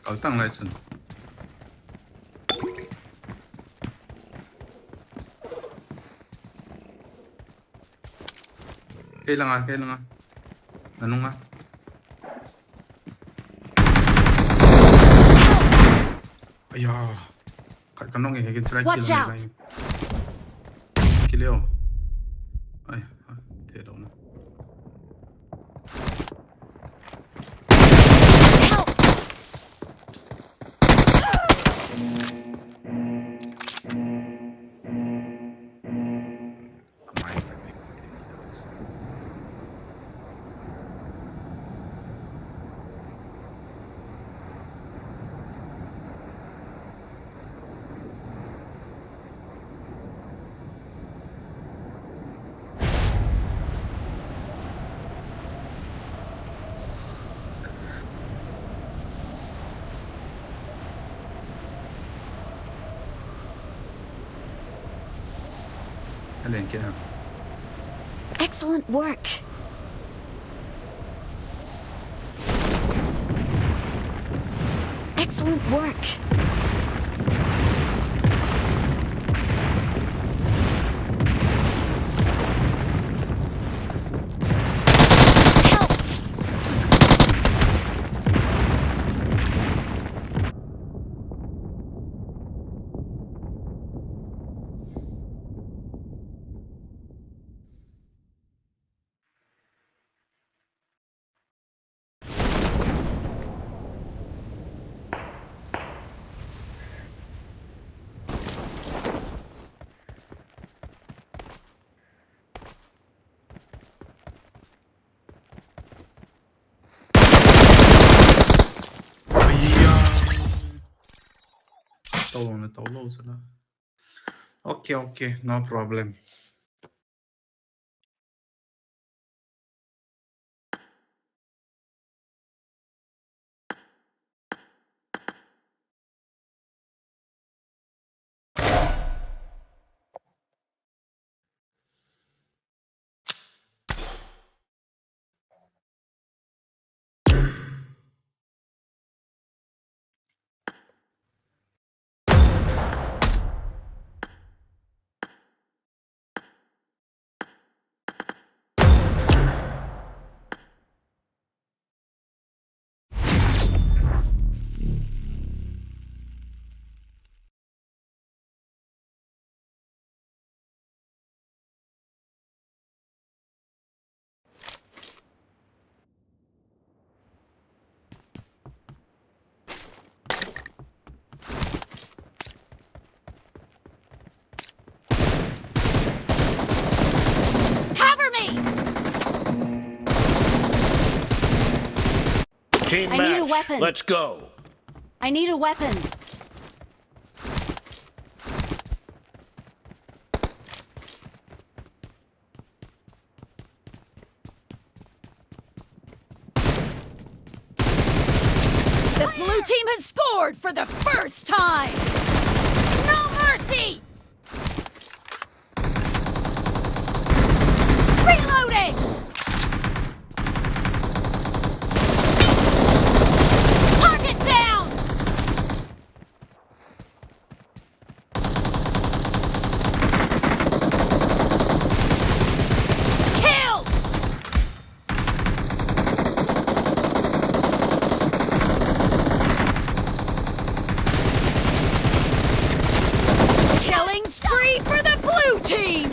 Kal tang lai chun. Kei langa, kei langa. Nanunga. Aya. Khat ka nong e, he kin try. Watch kill out. Kill e o. Ai, ai, te lo na. Help! Alen ke ha. Excellent work. Excellent work. Help! Aiya. Tau na tau lo sana. Okay, okay, no problem. Cover me! Team I need a match. Weapon. Let's go. I need a weapon. The blue team has scored for the first time. No mercy! Reloading! Target down! Killed! Killing spree for the blue team!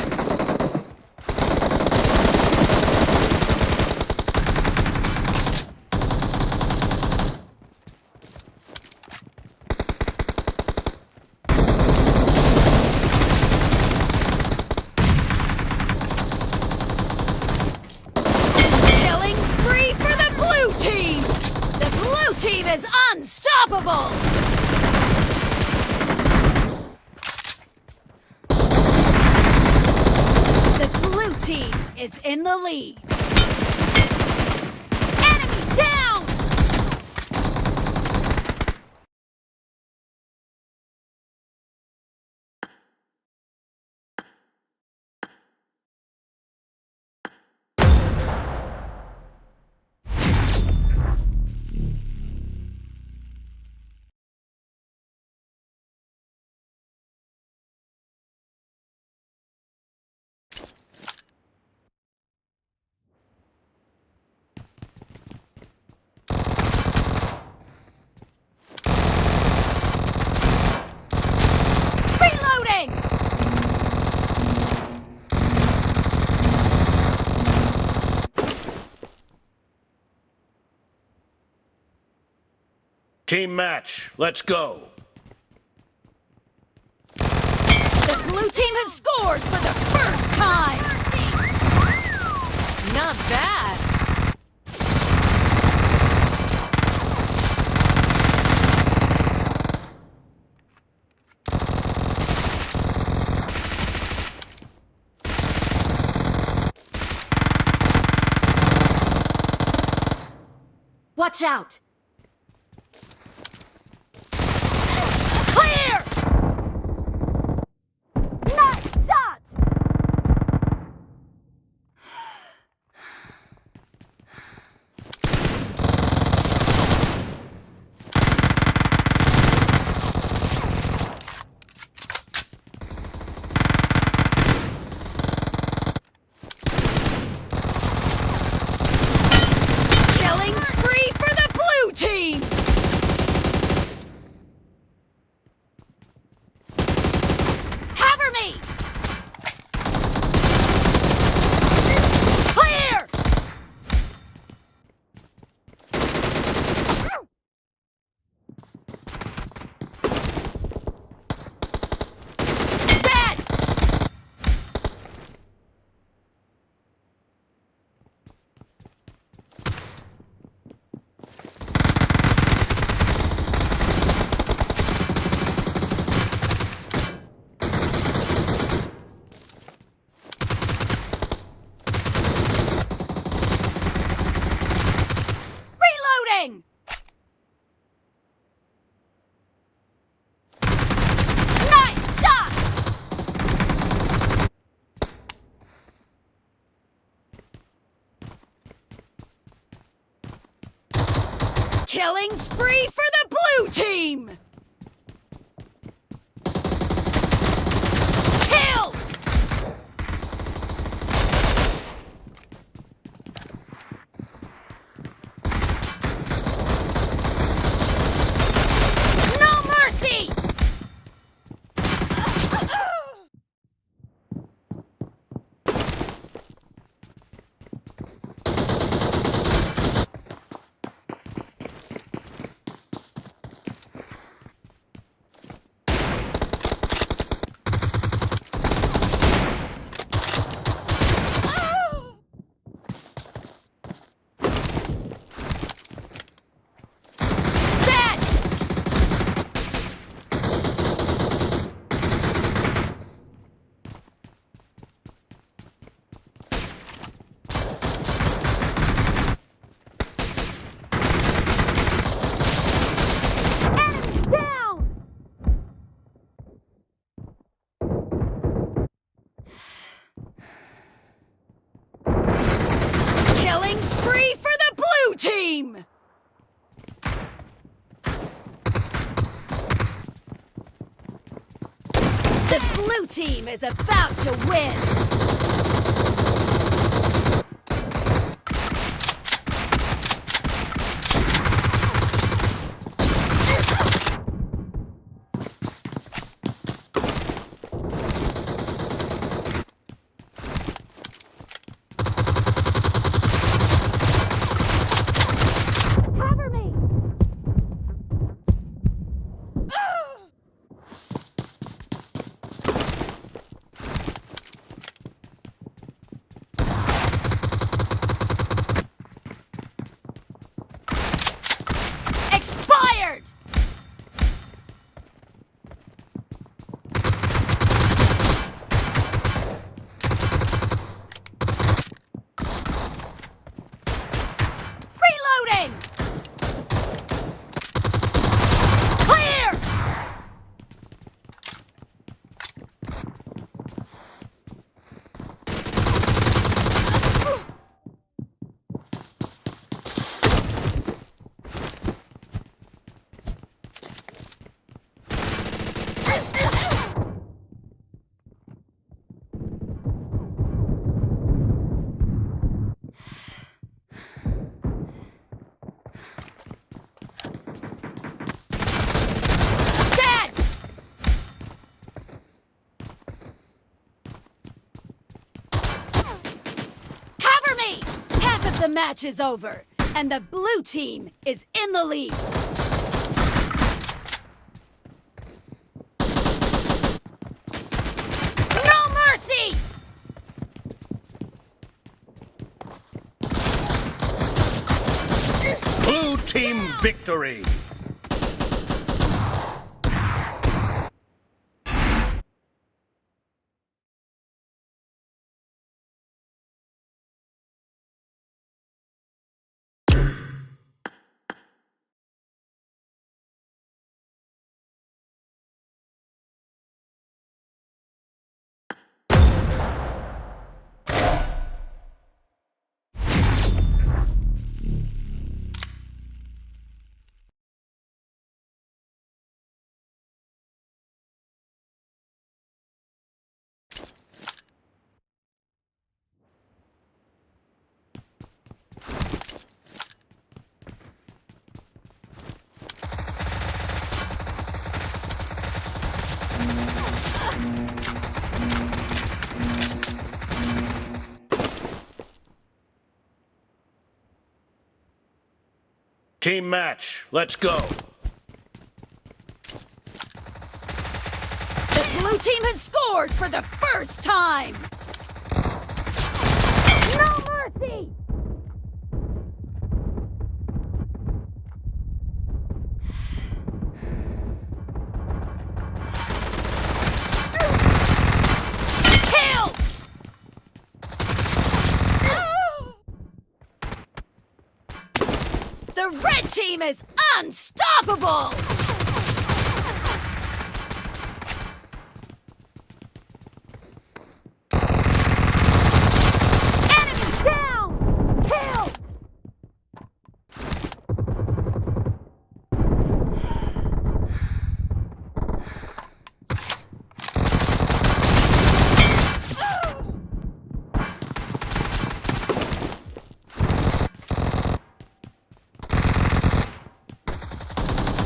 Killing spree for the blue team! The blue team is unstoppable! The blue team is in the lead. Enemy down! Team match, let's go. The blue team has scored for the first time. Not bad. Watch out! Clear! Nice shot! Killing spree for the blue team! Cover me! Clear! Dead! Reloading! Nice shot! Killing spree for the blue team! Killed! No mercy! Dead! Enemy down! Killing spree for the blue team! The blue team is about to win! Cover me! Expired! Reloading! Clear! Dead! Cover me! Half of the match is over, and the blue team is in the lead. Team victory. Team match, let's go. The blue team has scored for the first time. No mercy! Killed! The red team is unstoppable! Enemy down! Killed!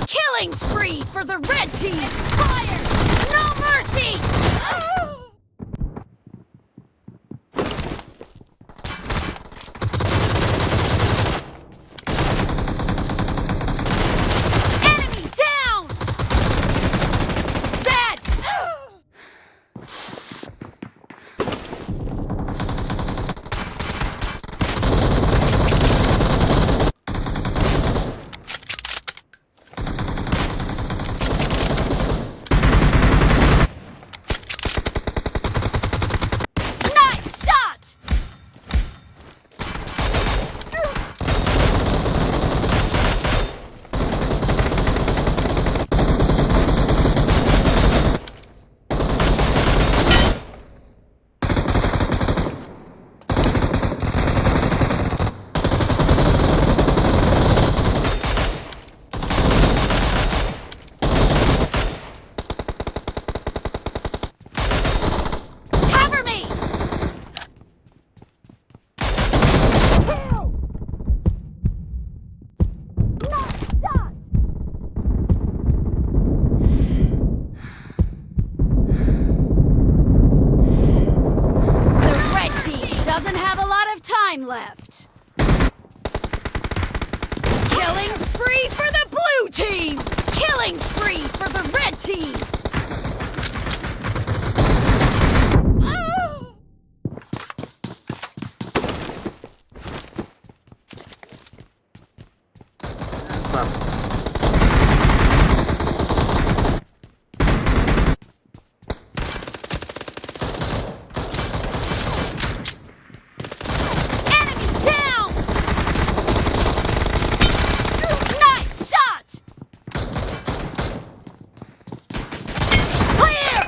Killing spree for the red team! Fire! No mercy! Enemy down! Dead! Nice shot! Cover me! Kill! Nice shot! The red team doesn't have a lot of time left. Killing spree for the blue team! Killing spree for the red team! Ah! Enemy down! Nice shot! Clear!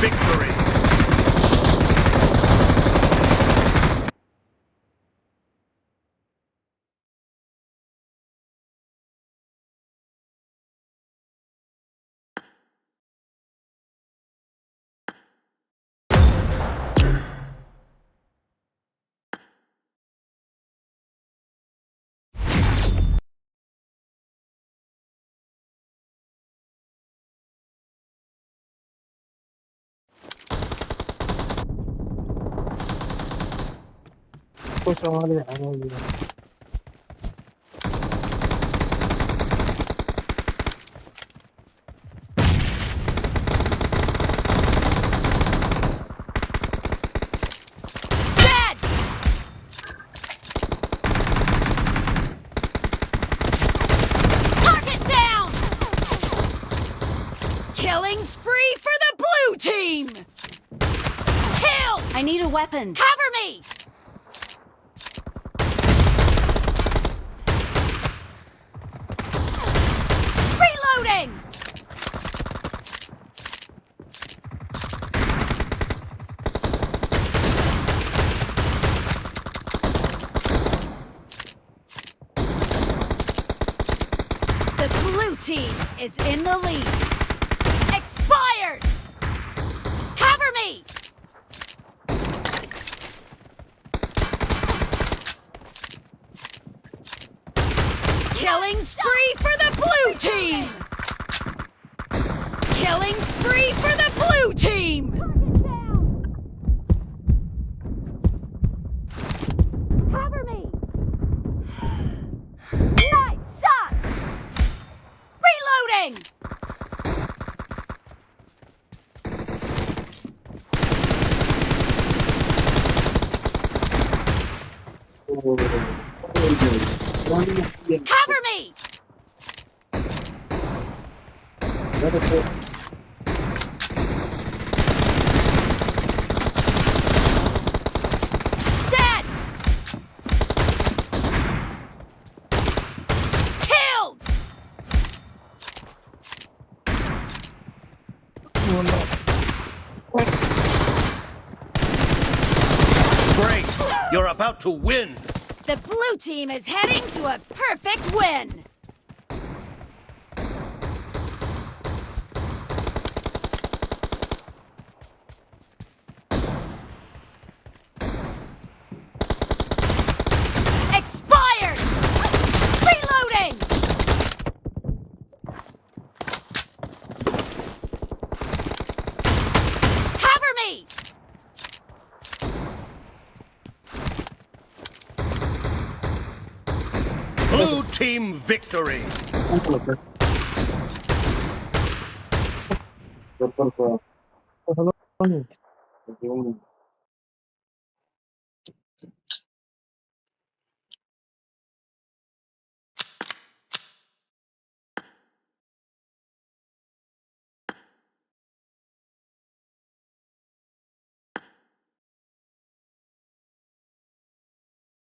victory. Dead! Target down! Killing spree for the blue team! Kill! I need a weapon. Cover me! Reloading! The blue team is in the lead. Expired! Cover me! Killing spree for the blue team! Killing spree for the blue team! Cover me! Nice shot! Reloading! Cover me! Dead! Killed! Great! You're about to win! The blue team is heading to a perfect win! Expired! Reloading! Cover me! Blue team victory!